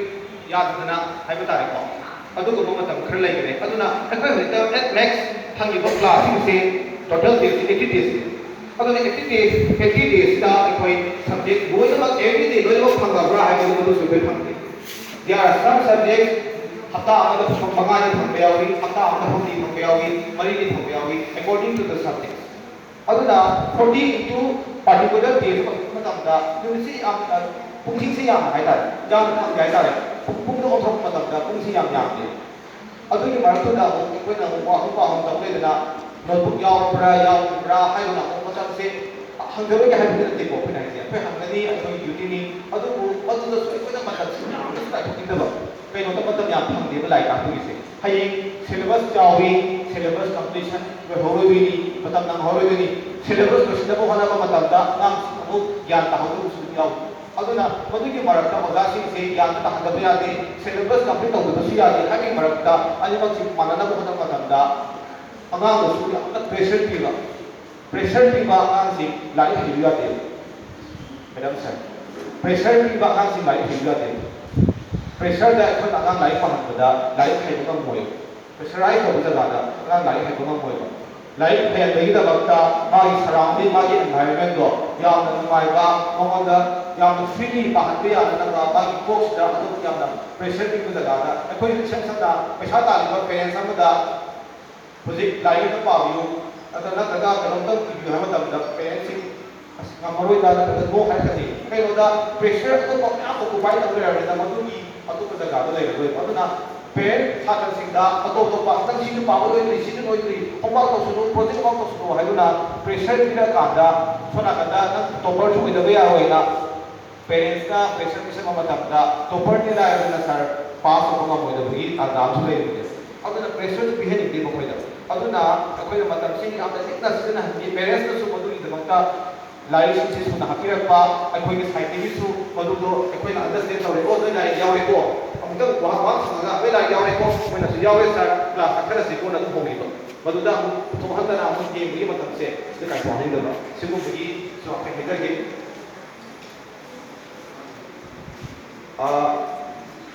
ꯌꯥꯗꯗꯅ ꯍꯥꯏꯕ ꯇꯥꯔꯦꯀꯣ꯫ ꯑꯗꯨꯒꯨꯝꯕ ꯃꯇꯝ ꯈꯔ ꯂꯩꯈ꯭ꯔꯦ꯫ ꯑꯗꯨꯅ ꯑꯩꯈꯣꯏ ꯍꯧꯖꯤꯛꯇ at max ꯐꯪꯉꯤꯕ class ꯁꯤꯡꯁꯦ total days eighty days ꯅꯤ꯫ ꯑꯗꯨꯅ eighty days, eighty days ꯁꯤꯗ ꯑꯩꯈꯣꯏ subject ꯂꯣꯏꯅꯃꯛ every day ꯂꯣꯏꯅꯃꯛ ꯐꯪꯉꯕ꯭ꯔꯥ ꯍꯥꯏꯕꯗꯨ ꯃꯗꯨꯁꯨ ꯑꯩꯈꯣꯏ ꯐꯪꯗꯦ꯫ There are some subjects ꯍꯞꯇꯥ ꯑꯃꯗ ꯄꯨꯡ ꯃꯉꯥꯅꯤ ꯐꯪꯕ ꯌꯥꯎꯏ, ꯍꯞꯇꯥ ꯑꯃꯗ ꯍꯨꯝꯅꯤ ꯐꯪꯕ ꯌꯥꯎꯏ, ꯃꯔꯤꯅꯤ ꯐꯪꯕ ꯌꯥꯎꯏ, according to the subject. ꯑꯗꯨꯅ forty into particular days ꯐꯪꯕ ꯃꯇꯝꯗ ꯅꯨꯃꯤꯠꯁꯤ ꯌꯥꯝ, ꯄꯨꯡꯁꯤꯡꯁꯤ ꯌꯥꯝꯅ ꯍꯥꯏꯇꯥꯔꯦ, ꯌꯥꯝꯅ ꯐꯪꯗꯦ ꯍꯥꯏꯇꯥꯔꯦ꯫ ꯄꯨꯡꯗ ꯑꯣꯟꯊꯣꯛꯄ ꯃꯇꯝꯗ ꯄꯨꯡꯁꯤ ꯌꯥꯝ ꯌꯥꯝꯗꯦ꯫ ꯑꯗꯨꯒꯤ ꯃꯔꯛꯇꯨꯗ ꯑꯃꯨꯛ ꯑꯩꯈꯣꯏꯅ ꯑꯃꯨꯛ ꯋꯥꯍꯪ ꯄꯥꯎꯍꯪ ꯇꯧ ꯂꯩꯗꯅ, notebook ꯌꯥꯎꯔꯕ꯭ꯔꯥ ꯌꯥꯎꯗꯕ꯭ꯔꯥ ꯍꯥꯏꯗꯨꯅ ꯑꯃꯨꯛ ꯃꯇꯝꯁꯦ ꯍꯪꯖꯔꯣꯏꯒꯦ ꯍꯥꯏꯕꯗꯤ ꯅꯠꯇꯦꯀꯣ꯫ ꯑꯩꯈꯣꯏꯅ ꯍꯥꯏꯁꯦ ꯑꯩꯈꯣꯏ ꯍꯪꯒꯅꯤ, ꯑꯩꯈꯣꯏꯒꯤ dutyꯅꯤ꯫ ꯑꯗꯨꯕꯨ ꯃꯗꯨꯗꯁꯨ ꯑꯩꯈꯣꯏꯅ ꯃꯇꯝꯁꯤ ꯌꯥꯝꯅꯁꯨ ꯀꯥꯏꯊꯣꯛꯅꯤꯡꯗꯕ, ꯀꯩꯅꯣꯗ ꯃꯇꯝ ꯌꯥꯝ ꯐꯪꯗꯦꯕ ꯂꯥꯏꯔꯤꯛ ꯇꯥꯛꯄꯒꯤꯁꯦ꯫ ꯍꯌꯦꯡ syllabus ꯆꯥꯎꯏ, syllabus completion ꯂꯣꯏꯍꯧꯔꯣꯏꯗꯣꯏꯅꯤ, ꯃꯇꯝ ꯅꯪꯍꯧꯔꯣꯏꯗꯣꯏꯅꯤ꯫ Syllabus ꯂꯣꯏꯁꯤꯟꯅꯕ ꯍꯣꯠꯅꯕ ꯃꯇꯝꯗ ꯑꯉꯥꯡꯁꯤꯡ ꯑꯃꯨꯛ ꯒ꯭ꯌꯥꯟ ꯇꯥꯍꯧꯗꯕꯁꯨ ꯑꯗꯨꯝ ꯌꯥꯎꯏ꯫ ꯑꯗꯨꯅ ꯃꯗꯨꯒꯤ ꯃꯔꯛꯇ ꯑꯣꯖꯥꯁꯤꯡꯁꯦ ꯒ꯭ꯌꯥꯟ ꯇꯥꯍꯟꯗꯕ ꯌꯥꯗꯦ, syllabus complete ꯇꯧꯗꯕꯁꯨ ꯌꯥꯗꯦ ꯍꯥꯏꯕꯒꯤ ꯃꯔꯛꯇ ꯑꯅꯤꯃꯛꯁꯤ ꯃꯥꯟꯅꯅꯕ ꯍꯣꯠꯅꯕ ꯃꯇꯝꯗ ꯑꯉꯥꯡꯗꯁꯨ ꯌꯥꯝꯅ pressure ꯄꯤꯕ꯫ Pressure ꯄꯤꯕ ꯑꯉꯥꯡꯁꯤꯡ ꯂꯥꯏꯔꯤꯛ ꯍꯩꯕ ꯌꯥꯗꯦ꯫ Madam sir, pressure ꯄꯤꯕ ꯑꯉꯥꯡꯁꯤꯡ ꯂꯥꯏꯔꯤꯛ ꯍꯩꯕ ꯌꯥꯗꯦ꯫ Pressureꯗ ꯑꯩꯈꯣꯏꯅ ꯑꯉꯥꯡ ꯂꯥꯏꯔꯤꯛ ꯄꯥꯍꯟꯕꯗ ꯂꯥꯏꯔꯤꯛ ꯍꯩꯕ ꯉꯝꯃꯣꯏ꯫ Pressurize ꯇꯧꯕ ꯖꯒꯥꯗ ꯑꯉꯥꯡ ꯂꯥꯏꯔꯤꯛ ꯍꯩꯕ ꯉꯝꯃꯣꯏꯕ꯫ ꯂꯥꯏꯔꯤꯛ ꯍꯩꯍꯟꯕꯒꯤꯗꯃꯛꯇ ꯃꯥꯒꯤ surrounding, ꯃꯥꯒꯤ environmentꯗꯣ ꯌꯥꯝꯅ ꯅꯨꯡꯉꯥꯏꯕ, ꯃꯉꯣꯟꯗ ꯌꯥꯝꯅ freely ꯄꯥꯍꯟꯕ ꯌꯥꯅꯅꯕ ꯃꯥꯒꯤ ꯀꯣꯛꯁꯤꯗ ꯑꯗꯨꯝ ꯌꯥꯝꯅ pressure ꯄꯤꯕ ꯖꯒꯥꯗ ꯑꯩꯈꯣꯏ ꯏꯁꯝ ꯁꯝꯅ ꯄꯩꯁꯥ ꯇꯥꯜꯂꯤꯕ parents ꯑꯃꯗ ꯍꯧꯖꯤꯛ ꯂꯥꯏꯔꯤꯛ ꯑꯃ ꯄꯥꯕꯤꯌꯨ, ꯑꯗ ꯅꯠꯇ꯭ꯔꯒ ꯀꯩꯅꯣꯝꯇꯪ ꯏꯕꯤꯌꯨ ꯍꯥꯏꯕ ꯃꯇꯝꯗ parentsꯁꯤꯡ "ꯑꯁ, ꯉꯝꯃꯔꯣꯏꯗ" ꯅꯠꯇ꯭ꯔꯒ "No" ꯍꯥꯏꯔꯛꯀꯅꯤ꯫ ꯀꯩꯅꯣꯗ pressure ꯑꯇꯣꯞꯄ ꯃꯌꯥꯝ occupy ꯇꯧ ꯂꯩꯔꯕꯅꯤꯅ ꯃꯗꯨꯒꯤ ꯑꯇꯣꯞꯄ ꯖꯒꯥꯗꯣ ꯂꯩꯔꯔꯣꯏꯕ꯫ ꯑꯗꯨꯅ parent ꯁꯥꯇ꯭ꯔꯁꯤꯡꯗ ꯑꯇꯣꯞ ꯑꯇꯣꯞꯄ "ꯅꯪ ꯁꯤꯁꯨ ꯄꯥꯕ ꯂꯣꯏꯗ꯭ꯔꯤ, ꯁꯤꯁꯨ ꯂꯣꯏꯗ꯭ꯔꯤ, homework ꯇꯧꯁꯅꯨ, project work ꯇꯧꯁꯅꯨ" ꯍꯥꯏꯗꯨꯅ pressure ꯄꯤꯔꯀꯥꯟꯗ ꯁꯣꯝ ꯅꯥꯀꯟꯗ "ꯅꯪ topperꯁꯨ ꯑꯣꯏꯗꯕ ꯌꯥꯔꯣꯏꯅ" parentsꯅ pressure ꯄꯤꯁꯟꯕ ꯃꯇꯝꯗ topperꯅꯤ ꯂꯥꯏꯔꯗꯅ sir pass ꯇꯧꯕ ꯉꯝꯃꯣꯏꯗꯕꯒꯤ ꯇꯥꯟꯖꯥ ꯑꯃꯁꯨ ꯂꯩꯔꯤꯕꯅꯦ꯫ ꯑꯗꯨꯅ pressureꯁꯨ ꯄꯤꯍꯟꯅꯤꯡꯗꯦ ꯃꯈꯣꯏꯗ꯫ ꯑꯗꯨꯅ ꯑꯩꯈꯣꯏꯅ ꯃꯇꯝꯁꯤ ꯌꯥꯝꯅ ꯂꯤꯛꯅ ꯁꯤꯖꯤꯟꯅꯍꯟꯒꯦ, parentsꯅꯁꯨ ꯃꯗꯨꯒꯤꯗꯃꯛꯇ ꯂꯥꯏꯔꯤꯛꯁꯤꯡꯁꯦ ꯁꯨꯅ ꯍꯥꯞꯄꯤꯔꯛꯄ, ꯑꯩꯈꯣꯏꯒꯤ sideꯇꯒꯤꯁꯨ ꯃꯗꯨꯗꯣ ꯑꯩꯈꯣꯏꯅ understand ꯇꯧꯔꯦꯀꯣ, ꯅꯣꯏ ꯂꯥꯏꯔꯤꯛ ꯌꯥꯎꯔꯦꯀꯣ, ꯑꯃꯨꯛꯇꯪ ꯋꯥꯍꯪ ꯋꯥꯍꯪ ꯍꯪꯉꯒ "ꯅꯣꯏ ꯂꯥꯏꯔꯤꯛ ꯌꯥꯎꯔꯦꯀꯣ", ꯃꯣꯏꯅꯁꯨ "ꯌꯥꯎꯔꯦ sir, class ꯆꯠꯈ꯭ꯔꯁꯤꯀꯣꯅ" ꯑꯗꯨꯝ ꯍꯧꯈꯤꯕ꯫ ꯃꯗꯨꯗ ꯑꯃꯨꯛ ꯄꯨꯊꯣꯛꯍꯟꯗꯅ ꯑꯃꯨꯛ ꯌꯦꯡꯕꯒꯤ ꯃꯇꯝꯁꯦ ꯁꯤꯗ ꯀꯥꯏꯊꯣꯛꯍꯟꯅꯤꯡꯗꯕ, ꯁꯤꯒꯨꯝꯕꯒꯤꯁꯨ ꯑꯩꯈꯣꯏ ꯍꯥꯏꯖꯒꯦ꯫ ꯑ,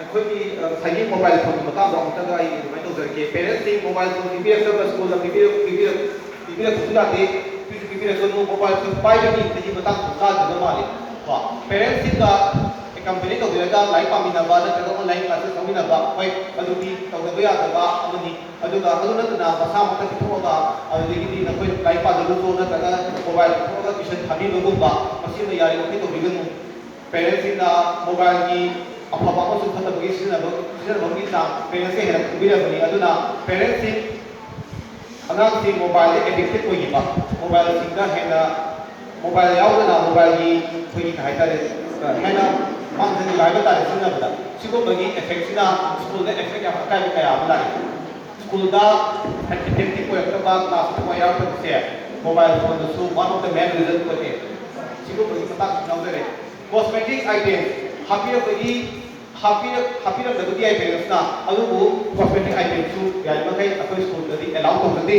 ꯑꯩꯈꯣꯏꯒꯤ, ꯑ, ꯉꯁꯥꯏꯒꯤ mobile phoneꯒꯤ ꯃꯇꯥꯡꯗꯣ ꯑꯃꯨꯛꯇꯪꯒ ꯑꯩ ꯑꯗꯨꯃꯥꯏꯅ ꯇꯧꯖꯔꯛꯀꯦ꯫ Parentsꯁꯤꯡ mobile phone ꯄꯤꯕꯤꯔꯛꯇꯕ, schoolꯗ ꯄꯤꯕꯤꯔꯛ-, ꯄꯤꯕꯤꯔꯛ-, ꯄꯤꯕꯤꯔꯛꯄꯁꯨ ꯌꯥꯗꯦ, ꯄꯤꯁꯨ ꯄꯤꯕꯤꯔꯛꯀꯅꯨ꯫ Mobile phone ꯄꯥꯏꯕꯒꯤ ꯆꯍꯤ ꯃꯇꯥꯡ ꯆꯥꯗ꯭ꯔꯤꯕ ꯃꯥꯜꯂꯤ꯫ ꯀꯣ, parentsꯁꯤꯡꯒ ꯀꯝꯄꯦꯅꯤ ꯇꯧꯕꯤꯔꯒ ꯂꯥꯏꯔꯤꯛ ꯄꯥꯃꯤꯟꯅꯕ ꯅꯠꯇ꯭ꯔꯒ ꯑꯣꯟꯂꯥꯏꯟ ꯀ꯭ꯂꯥꯁꯦꯁ ꯂꯧꯃꯤꯟꯅꯕ, ꯍꯣꯏ, ꯑꯗꯨꯗꯤ ꯇꯧꯗꯕ ꯌꯥꯗꯕ ꯑꯃꯅꯤ꯫ ꯑꯗꯨꯒ ꯑꯗꯨ ꯅꯠꯇꯅ ꯃꯁꯥꯃꯛꯇ ꯄꯤꯊꯣꯛꯑꯒ, ꯑꯗꯨꯗꯒꯤꯗꯤ ꯅꯈꯣꯏ ꯂꯥꯏꯔꯤꯛ ꯄꯥꯖꯔꯨꯆꯣ ꯅꯠꯇ꯭ꯔꯒ ꯃꯣꯕꯥꯏꯜ ꯄꯤꯊꯣꯛꯑꯒ ꯇ꯭ꯌꯨꯁꯟ ꯊꯥꯕꯤꯕꯒꯨꯝꯕ, ꯃꯁꯤꯃ ꯌꯥꯔꯤꯃꯈꯩ ꯇꯧꯕꯤꯒꯅꯨ꯫ ꯄꯦꯔꯦꯟꯁꯁꯤꯡꯅ ꯃꯣꯕꯥꯏꯜꯒꯤ ꯑꯐꯕ ꯑꯃꯁꯨꯡ ꯐꯠꯇꯕꯒꯤ ꯁꯤꯖꯤꯟꯅꯕ, ꯁꯤꯖꯤꯟꯅꯐꯝꯒꯤ ꯆꯥꯡ ꯄꯦꯔꯦꯟꯁꯁꯦ ꯍꯦꯟꯅ ꯈꯪꯕꯤꯔꯕꯅꯤ꯫ ꯑꯗꯨꯅ ꯄꯦꯔꯦꯟꯁꯁꯤꯡ, ꯑꯉꯥꯡꯁꯤꯡ ꯃꯣꯕꯥꯏꯜꯗ ꯑꯦꯗꯤꯛꯇꯦꯠ ꯑꯣꯏꯈꯤꯕ, ꯃꯣꯕꯥꯏꯜꯁꯤꯡꯗ ꯍꯦꯟꯅ, ꯃꯣꯕꯥꯏꯜ ꯌꯥꯎꯗꯅ ꯃꯣꯕꯥꯏꯜꯒꯤ ꯑꯩꯈꯣꯏꯒꯤ ꯀꯩ ꯍꯥꯏꯇꯥꯔꯦ, ꯍꯦꯟꯅ ꯃꯥꯡꯖꯟꯈꯤꯕ ꯍꯥꯏꯕ ꯇꯥꯔꯦ ꯁꯤꯖꯤꯟꯅꯕꯗ꯫ ꯁꯤꯒꯨꯝꯕꯒꯤ ꯑꯦꯐꯦꯛꯁꯤꯅ ꯁ꯭ꯀꯨꯜꯗ ꯑꯦꯐꯦꯛ ꯌꯥꯝ ꯑꯀꯥꯏꯕ ꯀꯌꯥ ꯑꯃ ꯂꯥꯛꯏ꯫ ꯁ꯭ꯀꯨꯜꯗ ꯑꯦꯇꯦꯟꯇꯤꯚ ꯑꯣꯏꯔꯛꯇꯕ, ꯀ꯭ꯂꯥꯁꯇ ꯊꯋꯥꯏ ꯌꯥꯎꯔꯛꯇꯕꯁꯦ mobile ꯐꯣꯟꯗꯁꯨ one of the main reason ꯑꯣꯏꯔꯛꯑꯦ꯫ ꯁꯤꯒꯨꯝꯕꯒꯤ ꯃꯇꯥꯡꯁꯨ ꯌꯥꯎꯖꯔꯦ꯫ ꯀꯣꯁꯃꯦꯇꯤꯛ ꯑꯥꯏꯇꯦꯝ ꯍꯥꯞꯄꯤꯔꯛꯄꯒꯤ, ꯍꯥꯞꯄꯤꯔꯛ-, ꯍꯥꯞꯄꯤꯔꯝꯗꯕꯗꯤ ꯌꯥꯏ ꯄꯦꯔꯦꯟꯁꯅ, ꯑꯗꯨꯕꯨ ꯀꯣꯁꯃꯦꯇꯤꯛ ꯑꯥꯏꯇꯦꯝꯁꯨ ꯌꯥꯔꯤꯃꯈꯩ ꯑꯩꯈꯣꯏ ꯁ꯭ꯀꯨꯜꯗꯗꯤ ꯑꯦꯂꯥꯎ ꯇꯧꯖꯗꯦ꯫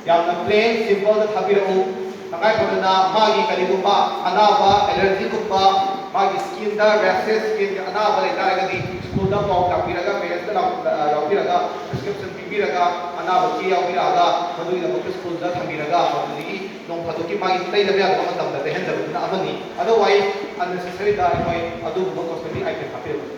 ꯌꯥꯝꯅ ꯄ꯭ꯂꯦꯟ ꯁꯤꯝꯄꯜꯗ ꯊꯥꯕꯤꯔꯛꯎ꯫ ꯇꯉꯥꯏ ꯐꯗꯅ ꯃꯥꯒꯤ ꯀꯔꯤꯒꯨꯝꯕ ꯑꯅꯥꯕ, ꯑꯦꯂꯔꯖꯤꯒꯨꯝꯕ, ꯃꯥꯒꯤ ꯁ꯭ꯀꯤꯟꯗ ꯔꯦꯁꯦꯁ, ꯁ꯭ꯀꯤꯟꯒꯤ ꯑꯅꯥꯕ ꯂꯩꯇꯥꯔꯒꯗꯤ ꯁ꯭ꯀꯨꯜꯗ ꯄꯥꯎ ꯇꯥꯛꯄꯤꯔꯒ, ꯄꯦꯔꯦꯟꯁꯇ ꯂꯥꯎ-, ꯌꯥꯎꯕꯤꯔꯒ, ꯄ꯭ꯔꯦꯁꯀ꯭ꯔꯤꯞꯁꯟ ꯄꯤꯕꯤꯔꯒ, ꯑꯅꯥꯕ ꯆꯦ ꯌꯥꯎꯕꯤꯔꯛꯑꯒ, ꯃꯗꯨꯒꯤꯗꯃꯛꯇ ꯁ꯭ꯀꯨꯜꯗ ꯊꯝꯕꯤꯔꯒ, ꯃꯗꯨꯗꯒꯤ ꯅꯣꯡ ꯐꯥꯗꯣꯛꯀꯤ ꯃꯥꯒꯤ ꯇꯩꯗꯕ ꯌꯥꯗꯕ ꯃꯇꯝꯗ ꯇꯩꯍꯟꯖꯕꯗꯨꯅ ꯑꯃꯅꯤ꯫ Otherwise, unnecessary ꯗ ꯑꯩꯈꯣꯏ ꯑꯗꯨꯒꯨꯝꯕ ꯀꯣꯁꯃꯦꯇꯤꯛ ꯑꯥꯏꯇꯦꯝ ꯍꯥꯞꯄꯤꯔꯛꯀꯅꯨ꯫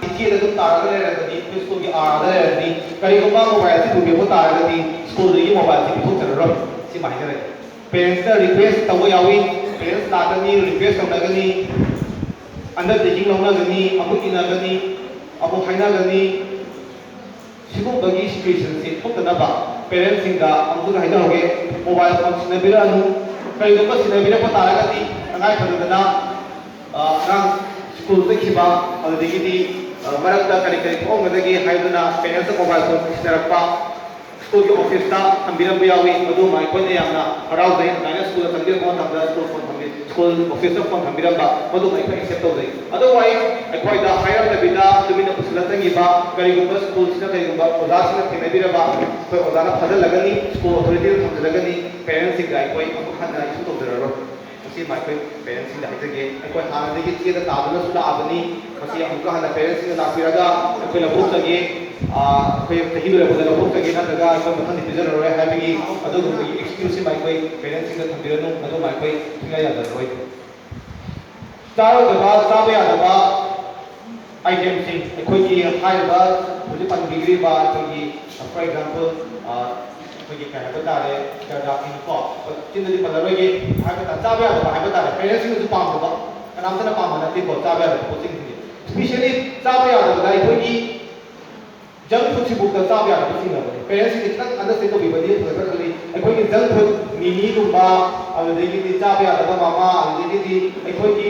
ꯏꯆꯦꯗ ꯑꯗꯨꯝ ꯇꯥꯔꯒ ꯂꯩꯔꯒꯗꯤ, ꯑꯩꯈꯣꯏ ꯁ꯭ꯀꯨꯜꯒꯤ ꯑꯥꯔꯗ ꯂꯩꯔꯒꯗꯤ, ꯀꯔꯤꯒꯨꯝꯕ ꯃꯣꯕꯥꯏꯜ ꯑꯁꯤ ꯄꯨꯕꯤꯔꯛꯄ ꯇꯥꯔꯒꯗꯤ, ꯁ꯭ꯀꯨꯜꯗꯒꯤ ꯃꯣꯕꯥꯏꯜꯁꯤ ꯄꯤꯊꯣꯛꯆꯔꯔꯣꯏ꯫ ꯁꯤꯃ ꯍꯥꯏꯖꯔꯒꯦ꯫ ꯄꯦꯔꯦꯟꯁꯇ ꯔꯤꯀ꯭ꯋꯦꯁ ꯇꯧꯕ ꯌꯥꯎꯏ, ꯄꯦꯔꯦꯟꯁ ꯂꯥꯛꯀꯅꯤ, ꯔꯤꯀ꯭ꯋꯦꯁ ꯇꯧꯅꯒꯅꯤ, ꯑꯟꯗꯔꯇꯦꯀꯤꯡ ꯂꯧꯅꯒꯅꯤ, ꯑꯃꯨꯛ ꯏꯟꯅꯒꯅꯤ, ꯑꯃꯨꯛ ꯍꯥꯏꯅꯒꯅꯤ꯫ ꯁꯤꯒꯨꯝꯕꯒꯤ ꯁꯤꯆꯨꯋꯦꯁꯟꯁꯤ ꯊꯣꯛꯇꯅꯕ ꯄꯦꯔꯦꯟꯁꯁꯤꯡꯗ ꯑꯃꯨꯛꯇ ꯍꯥꯏꯖꯍꯧꯒꯦ, ꯃꯣꯕꯥꯏꯜ ꯐꯣꯟ ꯁꯤꯟꯅꯕꯤꯔꯛꯑꯅꯨ꯫ ꯀꯔꯤꯒꯨꯝꯕ ꯁꯤꯟꯅꯕꯤꯔꯛꯄ ꯇꯥꯔꯒꯗꯤ, ꯇꯉꯥꯏ ꯐꯗꯗꯅ, ꯑ, ꯑꯉꯥꯡ ꯁ꯭ꯀꯨꯜ ꯆꯠꯈꯤꯕ, ꯑꯗꯨꯗꯒꯤꯗꯤ, ꯑ, ꯃꯔꯛꯇ ꯀꯔꯤ ꯀꯔꯤ ꯊꯣꯛꯑꯝꯒꯗꯒꯦ ꯍꯥꯏꯗꯨꯅ ꯄꯦꯔꯦꯟꯁꯇ ꯃꯣꯕꯥꯏꯜ ꯐꯣꯟ ꯁꯤꯟꯅꯔꯛꯄ, ꯁ꯭ꯀꯨꯜꯒꯤ ꯑꯣꯐꯤꯁꯇ ꯊꯝꯕꯤꯔꯝꯕ ꯌꯥꯎꯏ꯫ ꯃꯗꯨꯃ ꯑꯩꯈꯣꯏꯅ ꯌꯥꯝꯅ ꯍꯔꯥꯎꯖꯩ꯫ ꯑꯗꯨꯃꯥꯏꯅ ꯁ꯭ꯀꯨꯜꯗ ꯆꯪꯕꯤꯔꯛꯄ ꯃꯇꯝꯗ ꯁ꯭ꯀꯨꯜ ꯐꯣꯟ ꯊꯝꯕꯤ-, ꯁ꯭ꯀꯨꯜ ꯑꯣꯐꯤꯁꯇ ꯐꯣꯟ ꯊꯝꯕꯤꯔꯝꯕ, ꯃꯗꯨꯃ ꯑꯩꯈꯣꯏ ꯑꯦꯛꯁꯦꯞ ꯇꯧꯖꯩ꯫ Otherwise, ꯑꯩꯈꯣꯏꯗ ꯍꯥꯏꯔꯝꯗꯕꯤꯗ ꯇꯨꯃꯤꯟꯅ ꯄꯨꯁꯤꯜꯂ ꯆꯪꯈꯤꯕ, ꯀꯔꯤꯒꯨꯝꯕ ꯁ꯭ꯀꯨꯜꯁꯤꯅ ꯀꯔꯤꯒꯨꯝꯕ ꯑꯣꯖꯥꯁꯤꯡꯅ ꯊꯦꯡꯅꯕꯤꯔꯕ, ꯑꯩꯈꯣꯏ ꯑꯣꯖꯥꯅ ꯐꯥꯖꯤꯜꯂꯒꯅꯤ, ꯁ꯭ꯀꯨꯜ ꯑꯣꯊꯣꯔꯤꯇꯤꯗ ꯊꯝꯖꯤꯜꯂꯒꯅꯤ, ꯄꯦꯔꯦꯟꯁꯁꯤꯡꯗ ꯑꯩꯈꯣꯏ ꯑꯃꯨꯛ ꯍꯟꯅ ꯏꯁꯨ ꯇꯧꯖꯔꯔꯣꯏ꯫ ꯁꯤꯃ ꯑꯩꯈꯣꯏ ꯄꯦꯔꯦꯟꯁꯁꯤꯡꯗ ꯍꯥꯏꯖꯒꯦ꯫ ꯑꯩꯈꯣꯏ ꯍꯥꯟꯅꯗꯒꯤ ꯆꯦꯗ ꯇꯥꯗꯨꯅꯁꯨ ꯂꯥꯛꯑꯕꯅꯤ꯫ ꯃꯁꯤ ꯑꯃꯨꯛꯀ ꯍꯟꯅ ꯄꯦꯔꯦꯟꯁꯁꯤꯡꯅ ꯂꯥꯛꯄꯤꯔꯒ ꯑꯩꯈꯣꯏ ꯂꯧꯊꯣꯛꯆꯒꯦ, ꯑꯩꯈꯣꯏ ꯆꯍꯤ ꯂꯣꯏꯔꯛꯄꯗ ꯂꯧꯊꯣꯛꯆꯒꯦ, ꯅꯠꯇ꯭ꯔꯒ ꯑꯩꯈꯣꯏ ꯃꯊꯪꯗꯤ ꯄꯤꯖꯔꯔꯣꯏ ꯍꯥꯏꯕꯒꯤ ꯑꯗꯨꯒꯨꯝꯕꯒꯤ ꯑꯦꯛꯁꯀ꯭ꯌꯨꯁꯁꯤꯃ ꯑꯩꯈꯣꯏ ꯄꯦꯔꯦꯟꯁꯁꯤꯡꯗ ꯊꯝꯕꯤꯔꯅꯨ, ꯃꯗꯨꯃ ꯑꯩꯈꯣꯏ ꯁꯨꯡꯌꯥ ꯌꯥꯖꯔꯔꯣꯏ꯫ ꯆꯥꯔꯣꯏꯗꯕ, ꯆꯥꯕ ꯌꯥꯗꯕ ꯑꯥꯏꯇꯦꯝꯁꯤꯡ, ꯑꯩꯈꯣꯏꯒꯤ ꯍꯥꯏꯔꯤꯕ ꯍꯧꯖꯤꯛ ꯄꯟꯕꯤꯈ꯭ꯔꯤꯕ ꯑꯩꯈꯣꯏꯒꯤ, for example, ꯑꯩꯈꯣꯏꯒꯤ ꯀꯩ ꯍꯥꯏꯕ ꯇꯥꯔꯦ, ꯆꯔꯗꯥꯛꯅꯤꯀꯣ, ꯆꯤꯟꯗꯗꯤ ꯄꯜꯂꯔꯣꯏꯒꯦ꯫ ꯍꯥꯏꯕ ꯇꯥꯔꯦ, ꯆꯥꯕ ꯌꯥꯗꯕ ꯍꯥꯏꯕ ꯇꯥꯔꯦ, ꯄꯦꯔꯦꯟꯁꯁꯤꯡꯅꯁꯨ ꯄꯥꯝꯗꯕ, ꯀꯅꯥꯝꯇꯅ ꯄꯥꯝꯕ ꯅꯠꯇꯦꯀꯣ ꯆꯥꯕ ꯌꯥꯗꯕ ꯄꯣꯠꯁꯤꯡꯁꯤꯗꯤ꯫ ꯏꯁꯄꯤꯁꯦꯜꯂꯤ ꯆꯥꯕ ꯌꯥꯗꯕꯗ ꯑꯩꯈꯣꯏꯒꯤ ꯖꯪ ꯐꯨꯗꯁꯤꯐꯥꯎꯗ ꯆꯥꯕ ꯌꯥꯗꯕ ꯆꯤꯡꯅꯕꯅꯤ꯫ ꯄꯦꯔꯦꯟꯁꯁꯤꯡꯁꯤ ꯈꯤꯇꯪ ꯑꯟꯗꯔꯁꯇꯦꯟ ꯇꯧꯕꯤꯕꯗꯤ ꯐꯒꯗ꯭ꯔꯥ ꯈꯜꯂꯤ꯫ ꯑꯩꯈꯣꯏꯒꯤ ꯖꯪ ꯐꯨꯗ, ꯃꯤꯃꯤꯒꯨꯝꯕ, ꯑꯗꯨꯗꯒꯤꯗꯤ ꯆꯥꯕ ꯌꯥꯗꯕ ꯃꯃꯥ, ꯑꯗꯨꯗꯒꯤꯗꯤ ꯑꯩꯈꯣꯏꯒꯤ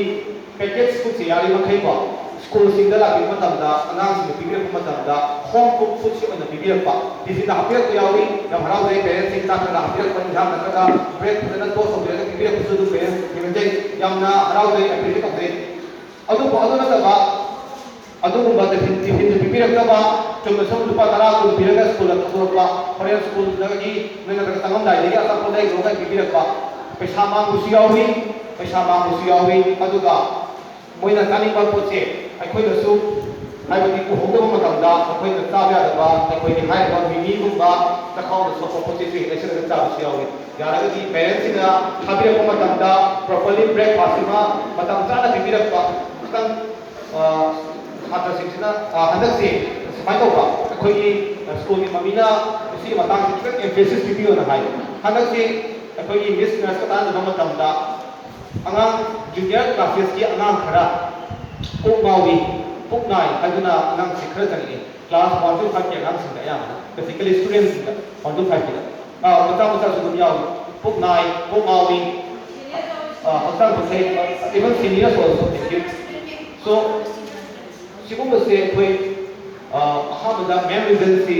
ꯄꯦꯀꯦꯖ ꯐꯨꯗꯁꯦ ꯌꯥꯔꯤꯃꯈꯩꯀꯣ ꯁ꯭ꯀꯨꯜꯁꯤꯡꯗ ꯂꯥꯛꯄꯤꯕ ꯃꯇꯝꯗ, ꯑꯉꯥꯡꯁꯤꯡꯗ ꯄꯤꯕꯤꯔꯛꯄ ꯃꯇꯝꯗ ꯍꯣꯝ ꯀꯨꯛ ꯐꯨꯗꯁꯤ ꯑꯣꯏꯅ ꯄꯤꯕꯤꯔꯛꯄ, ꯇꯤꯐꯤꯟꯗ ꯍꯥꯞꯄꯤꯔꯛꯄ ꯌꯥꯎꯏ꯫ ꯌꯥꯝ ꯍꯔꯥꯎꯖꯩ ꯄꯦꯔꯦꯟꯁꯁꯤꯡ ꯆꯥꯛ ꯈꯔ ꯍꯥꯞꯄꯤꯔꯛꯄ, ꯏꯟꯖꯥꯡ ꯅꯠꯇ꯭ꯔꯒ ꯕ꯭ꯔꯦꯗ ꯐꯖꯅ ꯇꯣꯁ ꯇꯧꯕꯤꯔꯒ ꯄꯤꯕꯤꯔꯛꯄꯁꯨ ꯑꯗꯨꯝ ꯄꯦꯔꯦꯟꯁ ꯄꯤꯕꯤꯔꯛꯆꯩ꯫ ꯌꯥꯝꯅ ꯍꯔꯥꯎꯖꯩ, ꯑꯦꯄ꯭ꯔꯤꯁꯤꯌꯦꯠ ꯇꯧꯖꯩ꯫ ꯑꯗꯨꯕꯨ ꯑꯗꯨ ꯅꯠꯇꯕ ꯑꯗꯨꯒꯨꯝꯕ ꯇꯤꯐꯤꯟ, ꯇꯤꯐꯤꯟꯁꯨ ꯄꯤꯕꯤꯔꯛꯇꯕ, ꯆꯨꯝꯅ ꯁꯨꯝ ꯂꯨꯄꯥ ꯇꯔꯥ ꯀꯨꯟ ꯄꯤꯔꯒ ꯁ꯭ꯀꯨꯜꯗ ꯊꯥꯗꯣꯔꯛꯄ, ꯍꯣꯔꯦꯟ ꯁ꯭ꯀꯨꯜꯗꯒꯤ ꯅꯣꯏꯅ ꯆꯪꯉꯝꯗꯥꯏꯗꯒꯤ ꯑꯆꯥꯄꯣꯠ ꯂꯩꯔꯨꯔꯒ ꯄꯤꯕꯤꯔꯛꯄ, ꯄꯩꯁꯥ ꯃꯥꯡꯕꯁꯨ ꯌꯥꯎꯏ, ꯄꯩꯁꯥ ꯃꯥꯡꯕꯁꯨ ꯌꯥꯎꯏ꯫ ꯑꯗꯨꯒ ꯃꯣꯏꯅ ꯆꯥꯅꯤꯡꯕ ꯄꯣꯠꯁꯦ ꯑꯩꯈꯣꯏꯅꯁꯨ, ꯍꯥꯏꯕꯗꯤ ꯎꯍꯧꯗꯕ ꯃꯇꯝꯗ ꯃꯈꯣꯏꯅ ꯆꯥꯕ ꯌꯥꯗꯕ, ꯑꯩꯈꯣꯏꯒꯤ ꯍꯥꯏꯔꯤꯕ ꯃꯤꯃꯤꯒꯨꯝꯕ, ꯆꯈꯥꯎꯗ ꯁꯣꯛꯄ ꯄꯣꯠ ꯆꯩꯁꯨ ꯍꯦꯛ ꯂꯩꯁꯤꯜꯂꯒ ꯆꯥꯕꯁꯨ ꯌꯥꯎꯏ꯫ ꯌꯥꯔꯒꯗꯤ ꯄꯦꯔꯦꯟꯁꯁꯤꯡꯅ ꯊꯥꯕꯤꯔꯛꯄ ꯃꯇꯝꯗ ꯄ꯭ꯔꯣꯄꯔꯂꯤ ꯕ꯭ꯔꯦꯛꯐꯥꯁ ꯑꯃ ꯃꯇꯝ ꯆꯥꯅ ꯄꯤꯕꯤꯔꯛꯄ, ꯈꯤꯇꯪ ꯑ, ꯁꯥꯇ꯭ꯔꯁꯤꯡꯁꯤꯅ, ꯑ, ꯍꯟꯗꯛꯁꯦ ꯁꯨꯃꯥꯏꯅ ꯇꯧꯕ, ꯑꯩꯈꯣꯏꯒꯤ, ꯑ, ꯁ꯭ꯀꯨꯜꯒꯤ ꯃꯃꯤꯅ ꯁꯤꯒꯤ ꯃꯇꯥꯡꯁꯤ ꯈꯤꯇꯪ ꯑꯦꯝꯐꯦꯁꯤꯁ ꯄꯤꯕꯤꯌꯣꯅ ꯍꯥꯏ꯫ ꯍꯟꯗꯛꯁꯦ ꯑꯩꯈꯣꯏꯒꯤ ꯃꯤꯁ ꯅꯔꯁꯀ ꯇꯥꯟꯅꯕ ꯃꯇꯝꯗ ꯑꯉꯥꯡ ꯖꯨꯅꯤꯌꯔ ꯀ꯭ꯂꯥꯁꯦꯁꯀꯤ ꯑꯉꯥꯡ ꯈꯔ ꯄꯨꯛ ꯉꯥꯎꯏ, ꯄꯨꯛ ꯅꯥꯏ ꯍꯥꯏꯗꯨꯅ ꯑꯉꯥꯡꯁꯤ ꯈꯔ ꯆꯪꯉꯛꯏ꯫ ꯀ꯭ꯂꯥꯁ ꯋꯥꯟ ꯇꯨ ꯐꯥꯏꯚꯀꯤ ꯑꯉꯥꯡꯁꯤꯡꯗ ꯑꯌꯥꯝꯕꯅ, ꯕꯦꯁꯤꯀꯦꯂꯤ ꯁ꯭ꯇꯨꯗꯦꯟꯁꯤꯡꯗ ꯋꯥꯟ ꯇꯨ ꯐꯥꯏꯚꯀꯤꯗ, ꯑ, ꯃꯆꯥ ꯃꯆꯥꯁꯨ ꯑꯗꯨꯝ ꯌꯥꯎꯏ꯫ ꯄꯨꯛ ꯅꯥꯏ, ꯄꯨꯛ ꯉꯥꯎꯏ, ꯑ, ꯍꯛꯆꯥꯡ ꯁꯣꯛꯊꯩ, even seniors also, thank you. So, ꯁꯤꯒꯨꯝꯕꯁꯦ ꯑꯩꯈꯣꯏ, ꯑ, ꯑꯍꯥꯟꯕꯗ ꯃꯦꯟ ꯔꯤꯖꯟꯁꯤ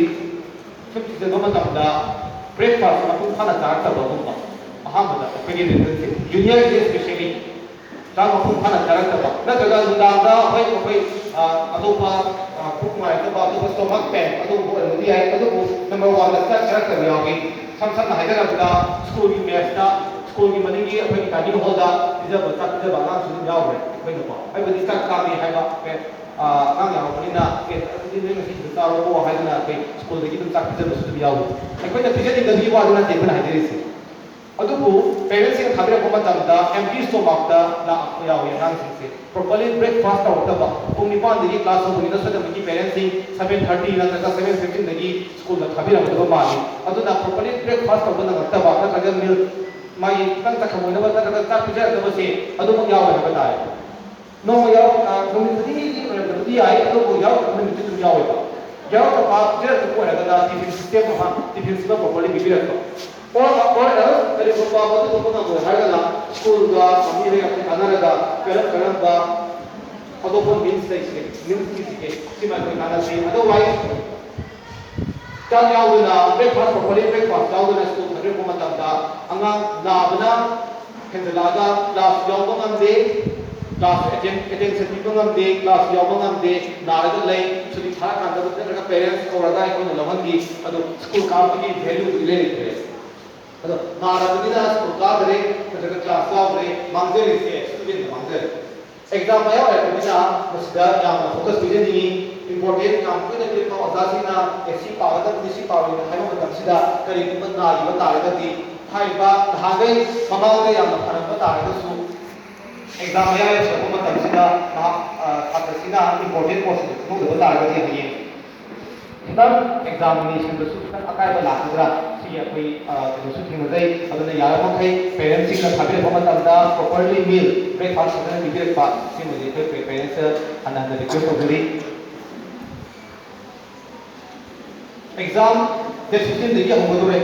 ꯁꯨꯝ ꯊꯤꯖꯤꯟꯕ ꯃꯇꯝꯗ ꯕ꯭ꯔꯦꯛꯐꯥꯁ ꯃꯄꯨꯡ ꯐꯥꯅ ꯆꯥꯔꯛꯇꯕꯒꯨꯝꯕ, ꯑꯍꯥꯟꯕꯗ ꯑꯩꯈꯣꯏꯒꯤ ꯔꯤꯖꯟꯁꯤ ꯖꯨꯅꯤꯌꯔꯒꯤ ꯏꯁꯄꯤꯁꯦꯜꯂꯤ ꯆꯥꯛ ꯃꯄꯨꯡ ꯐꯥꯅ ꯆꯥꯔꯛꯇꯕ, ꯅꯠꯇ꯭ꯔꯒ ꯅꯨꯡꯗꯥꯡꯗ ꯍꯣꯏ ꯑꯩꯈꯣꯏ, ꯑ, ꯑꯇꯣꯞꯄ, ꯑ, ꯄꯨꯛ ꯅꯨꯡꯉꯥꯏꯔꯛꯇꯕ, ꯑꯇꯣꯞꯄ ꯁ꯭ꯇꯣꯃꯛ ꯄꯦꯟ ꯑꯗꯨꯒꯨꯝꯕ ꯑꯣꯏꯔꯝꯕꯗꯤ ꯌꯥꯏ, ꯑꯗꯨꯕꯨ ꯅꯝꯕꯔ ꯋꯥꯟꯗ ꯆꯥꯛ ꯆꯥꯔꯛꯇꯕ ꯌꯥꯎꯏ꯫ ꯏꯁꯝ ꯁꯝꯅ ꯍꯥꯏꯖꯔꯕꯗ ꯁ꯭ꯀꯨꯜꯒꯤ ꯃꯦꯁꯇ ꯁ꯭ꯀꯨꯜꯒꯤ ꯃꯅꯤꯡꯒꯤ ꯑꯩꯈꯣꯏꯒꯤ ꯗꯥꯏꯅꯤꯡ ꯍꯣꯜꯗ ꯄꯤꯖꯕ, ꯆꯥꯛ ꯄꯤꯖꯕ ꯑꯉꯥꯡꯁꯨ ꯑꯗꯨꯝ ꯌꯥꯎꯈ꯭ꯔꯦ ꯑꯩꯈꯣꯏꯅꯀꯣ꯫ ꯑꯩꯕꯨꯗꯤ ꯆꯥꯛ ꯆꯥꯒꯦ ꯍꯥꯏꯕ, ꯑꯦ, ꯑꯉꯥꯡ ꯌꯥꯎꯔꯛꯄꯅꯤꯅ, "ꯑꯦ, ꯑꯗꯨꯗꯤ ꯅꯣꯏ ꯉꯁꯤꯁꯤꯗ ꯆꯥꯔꯣꯀꯣ" ꯍꯥꯏꯗꯅ ꯑꯩꯈꯣꯏ ꯁ꯭ꯀꯨꯜꯗꯒꯤ ꯑꯗꯨꯝ ꯆꯥꯛ ꯄꯤꯖꯕꯁꯨ ꯑꯗꯨꯝ ꯌꯥꯎꯏ꯫ ꯑꯩꯈꯣꯏꯅ ꯄꯤꯖꯅꯤꯡꯗꯕꯒꯤ ꯋꯥꯗꯨ ꯅꯠꯇꯦ ꯑꯩꯈꯣꯏꯅ ꯍꯥꯏꯖꯔꯤꯁꯦ꯫ ꯑꯗꯨꯕꯨ parents ꯁꯤꯡ ꯊꯥꯕꯤꯔꯛꯄ ꯃꯇꯝꯗ empty stomach ꯇ ꯂꯥꯛꯄ ꯌꯥꯎꯏ ꯑꯉꯥꯡꯁꯤꯡꯁꯦ꯫ Properly breakfast ꯇꯧꯔꯛꯇꯕ, ꯄꯨꯡ ꯅꯤꯄꯥꯟꯗꯒꯤ class ꯍꯧꯕꯅꯤꯅ ꯁꯣꯏꯗꯅꯃꯛꯀꯤ parents ꯁꯤꯡ seven thirty ꯅꯠꯇ꯭ꯔꯒ seven fifteen ꯗꯒꯤ ꯁ꯭ꯀꯨꯜꯗ ꯊꯥꯕꯤꯔꯝꯒꯗꯕ ꯃꯥꯜꯂꯤ꯫ ꯑꯗꯨꯅ properly breakfast ꯇꯧꯕ ꯅꯪꯉꯛꯇꯕ ꯅꯠꯇ꯭ꯔꯒ meal, ꯃꯥꯒꯤ ꯈꯤꯇꯪ ꯆꯥꯛꯈꯪ ꯑꯣꯏꯅꯕ ꯅꯠꯇ꯭ꯔꯒ ꯆꯥꯛ ꯄꯤꯖꯔꯛꯇꯕꯁꯦ ꯑꯗꯨꯃꯛ ꯌꯥꯎꯋꯦ ꯍꯥꯏꯕ ꯇꯥꯔꯦ꯫ ꯅꯣꯡꯃ ꯌꯥꯎ-, ꯑ, ꯅꯨꯃꯤꯠ ꯈꯨꯗꯤꯡꯒꯤꯗꯤ ꯑꯣꯏꯔꯝꯗꯕꯗꯤ ꯌꯥꯏ, ꯑꯗꯨꯕꯨ ꯌꯥꯎꯔꯛꯇꯕ ꯅꯨꯃꯤꯠꯇꯤ ꯑꯗꯨꯝ ꯌꯥꯎꯋꯦꯕ꯫ ꯌꯥꯎꯔꯛꯇꯕ ꯄꯤꯖꯔꯛꯇꯕ ꯑꯣꯏꯔꯒꯅ tiffin system ꯑꯃ, tiffin ꯁꯤꯃ properly ꯄꯤꯕꯤꯔꯛꯄ꯫ Or, or else ꯀꯔꯤꯒꯨꯝꯕ ꯃꯗꯨ ꯇꯧꯕ ꯉꯝꯃꯣꯏ ꯍꯥꯏꯔꯒꯅ ꯁ꯭ꯀꯨꯜꯒ ꯐꯦꯃꯤꯂꯤꯒ ꯌꯥꯝ ꯇꯥꯟꯅꯔꯒ ꯀꯔꯝ ꯀꯔꯝꯕ ꯑꯇꯣꯞꯄ means ꯂꯩꯁꯤꯒꯦ, meals ꯊꯤꯁꯤꯒꯦ, ꯁꯤꯃ ꯑꯩꯈꯣꯏ ꯇꯥꯟꯅꯁꯤ꯫ Otherwise ꯆꯥꯛ ꯌꯥꯎꯗꯅ, breakfast, properly breakfast ꯌꯥꯎꯗꯅ ꯁ꯭ꯀꯨꯜ ꯊꯥꯗꯣꯔꯛꯄ ꯃꯇꯝꯗ ꯑꯉꯥꯡ ꯅꯥꯕꯅ ꯍꯦꯟꯖꯜꯂꯛꯑꯒ class ꯌꯥꯎꯕ ꯉꯝꯗꯦ, class ꯑꯦꯇꯦꯟ-, attention ꯄꯤꯕ ꯉꯝꯗꯦ, class ꯌꯥꯎꯕ ꯉꯝꯗꯦ, ꯅꯥꯔꯒ ꯂꯩ, ꯁꯨꯇꯤ ꯊꯥꯔꯀꯥꯟꯗ ꯅꯠꯇ꯭ꯔꯒ parents ꯀꯧꯔꯒ ꯑꯩꯈꯣꯏꯅ ꯂꯧꯍꯟꯈꯤ꯫ ꯑꯗꯣ ꯁ꯭ꯀꯨꯜ ꯀꯥꯕꯒꯤ value ꯗꯨ ꯏꯔꯩ ꯂꯩꯇ꯭ꯔꯦ꯫ ꯑꯗꯣ ꯅꯥꯔꯕꯅꯤꯅ ꯁ꯭ꯀꯨꯜ ꯀꯥꯗ꯭ꯔꯦ, ꯅꯠꯇ꯭ꯔꯒ class ꯌꯥꯎꯗ꯭ꯔꯦ, ꯃꯥꯡꯖꯔꯤꯁꯦ student ꯅ ꯃꯥꯡꯖꯔꯦ꯫ Exam ꯃꯌꯥ ꯑꯣꯏꯔꯛꯄꯅꯤꯅ ꯃꯁꯤꯗ ꯌꯥꯝꯅ focus ꯄꯤꯖꯅꯤꯡꯏ꯫ Important ꯌꯥꯝ ꯇꯣꯏꯅ ꯄꯤꯔꯛꯄ ꯑꯣꯖꯥꯁꯤꯡꯅ, "ꯑꯦ, ꯁꯤ ꯄꯥꯒꯗꯕꯅꯤ, ꯁꯤ ꯄꯥꯔꯣꯏꯅ" ꯍꯥꯏꯕ ꯃꯇꯝꯁꯤꯗ ꯀꯔꯤꯒꯨꯝꯕ ꯅꯥꯈꯤꯕ ꯇꯥꯔꯒꯗꯤ ꯍꯥꯏꯔꯤꯕ ꯅꯍꯥꯟꯈꯩ ꯃꯃꯥꯡꯗ ꯌꯥꯝꯅ ꯐꯔꯝꯕ ꯇꯥꯔꯒꯁꯨ exam ꯃꯌꯥ ꯌꯧꯁꯤꯜꯂꯛꯄ ꯃꯇꯝꯁꯤꯗ ꯃꯍꯥꯛ, ꯑ, ꯁꯥꯇ꯭ꯔꯁꯤꯅ important ꯄꯣꯠꯁꯤꯡꯗꯣ ꯈꯪꯍꯧꯗꯕ ꯇꯥꯔꯒꯗꯤ ꯍꯌꯦꯡ ꯈꯤꯇꯪ examination ꯗꯁꯨ ꯈꯤꯇꯪ ꯑꯀꯥꯏꯕ ꯂꯥꯛꯀꯗ꯭ꯔꯥ? ꯁꯤꯒꯤ ꯑꯩꯈꯣꯏ, ꯑ, ꯀꯩꯅꯣꯁꯨ ꯊꯦꯡꯅꯖꯩ꯫ ꯑꯗꯨꯅ ꯌꯥꯔꯤꯕ ꯃꯈꯩ parents ꯁꯤꯡꯅ ꯊꯥꯕꯤꯔꯛꯄ ꯃꯇꯝꯗ properly meal, breakfast ꯐꯖꯅ ꯄꯤꯕꯤꯔꯛꯄ, ꯁꯤꯃꯗꯤ ꯑꯩꯈꯣꯏ parents ꯇ ꯍꯟꯅ ꯍꯟꯅ request ꯇꯧꯖꯔꯤ꯫ Exam date fifteen ꯗꯒꯤ ꯍꯧꯒꯗꯧꯔꯦ꯫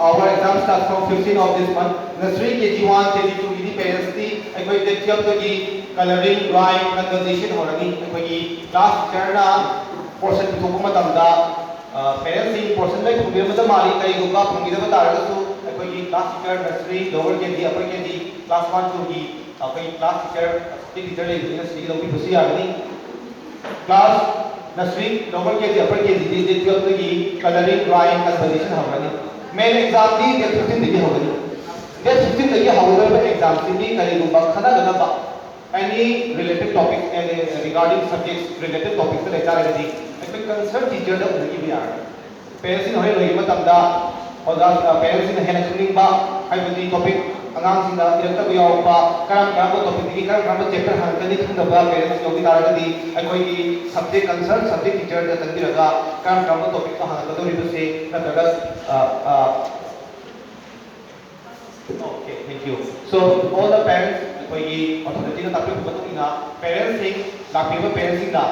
Our exam starts from fifteen of this month. Nursery, K G one, K G two ꯒꯤꯗꯤ parents ꯇꯤ ꯑꯩꯈꯣꯏ date twelve ꯇꯒꯤ colouring, rhyme, conversation ꯍꯧꯔꯅꯤ꯫ ꯑꯩꯈꯣꯏꯒꯤ class teacher ꯅ portion ꯄꯤꯊꯣꯛꯄ ꯃꯇꯝꯗ, ꯑ, parents ꯁꯤꯡ portion ꯂꯣꯏ ꯐꯪꯕꯤꯔꯝꯃꯗꯕ ꯃꯥꯜꯂꯤ꯫ ꯀꯔꯤꯒꯨꯝꯕ ꯐꯪꯕꯤꯗꯕ ꯇꯥꯔꯒꯁꯨ ꯑꯩꯈꯣꯏꯒꯤ class teacher, nursery, lower K G, upper K G, class one, two ꯒꯤ ꯑꯩꯈꯣꯏꯒꯤ class teacher, substitute teacher ꯂꯩꯕꯅꯤꯅ ꯁꯤꯗꯒꯤ ꯂꯧꯕꯤꯕꯁꯨ ꯌꯥꯒꯅꯤ꯫ Class nursery, lower K G, upper K G ꯗꯤ date twelve ꯇꯒꯤ colouring, rhyme, conversation ꯍꯧꯔꯅꯤ꯫ Main exam ꯗꯤ date fifteen ꯗꯒꯤ ꯍꯧꯔꯅꯤ꯫ Date ꯐꯤꯐꯇꯤꯟꯗꯒꯤ ꯍꯧꯒꯗꯧꯔꯤꯕ ꯑꯦꯛꯖꯥꯝꯁꯤꯗꯤ ꯀꯔꯤꯒꯨꯝꯕ ꯈꯟꯅꯒꯗꯕ any related topics and regarding subjects related topics ꯂꯩꯇꯥꯔꯒꯗꯤ ꯑꯩꯈꯣꯏ ꯀꯟꯁꯔꯟ ꯇꯤꯆꯔꯗ ꯎꯅꯈꯤꯕ ꯌꯥꯔꯅꯤ꯫ ꯄꯦꯔꯦꯟꯁꯁꯤꯡꯅ ꯍꯣꯔꯦꯟ ꯂꯣꯏꯕ ꯃꯇꯝꯗ ꯑꯣꯖꯥ ꯄꯦꯔꯦꯟꯁꯁꯤꯡꯅ ꯍꯦꯟꯅ ꯈꯪꯅꯤꯡꯕ, ꯍꯥꯏꯕꯗꯤ ꯇꯣꯄꯤꯛ ꯑꯉꯥꯡꯁꯤꯡꯅ ꯏꯔꯛꯇꯕ ꯌꯥꯎꯔꯛꯄ, ꯀꯔꯝ ꯀꯔꯝꯕ ꯇꯣꯄꯤꯛꯇꯒꯤ ꯀꯔꯝ ꯀꯔꯝꯕ ꯆꯦꯞꯇꯔ ꯍꯪꯉꯛꯀꯅꯤ ꯈꯪꯗꯕ ꯄꯦꯔꯦꯟꯁ ꯌꯥꯎꯕꯤ ꯇꯥꯔꯒꯗꯤ ꯑꯩꯈꯣꯏꯒꯤ ꯁꯕꯖꯦꯛ ꯀꯟꯁꯔꯟ ꯁꯕꯖꯦꯛ ꯇꯤꯆꯔꯗ ꯆꯪꯕꯤꯔꯒ ꯀꯔꯝ ꯀꯔꯝꯕ ꯇꯣꯄꯤꯛꯇꯣ ꯍꯪꯉꯛꯀꯗꯧꯔꯤꯕꯁꯦ ꯅꯠꯇ꯭ꯔꯒ ꯑ, ꯑ, Okay, thank you. So, all the parents, ꯑꯩꯈꯣꯏꯒꯤ ꯑꯣꯊꯣꯔꯤꯇꯤꯅ ꯇꯥꯛꯄꯤꯔꯛꯄ ꯃꯇꯨꯡ ꯏꯟꯅ ꯄꯦꯔꯦꯟꯁꯁꯤꯡ, ꯂꯥꯛꯄꯤꯕ ꯄꯦꯔꯦꯟꯁꯁꯤꯡꯅ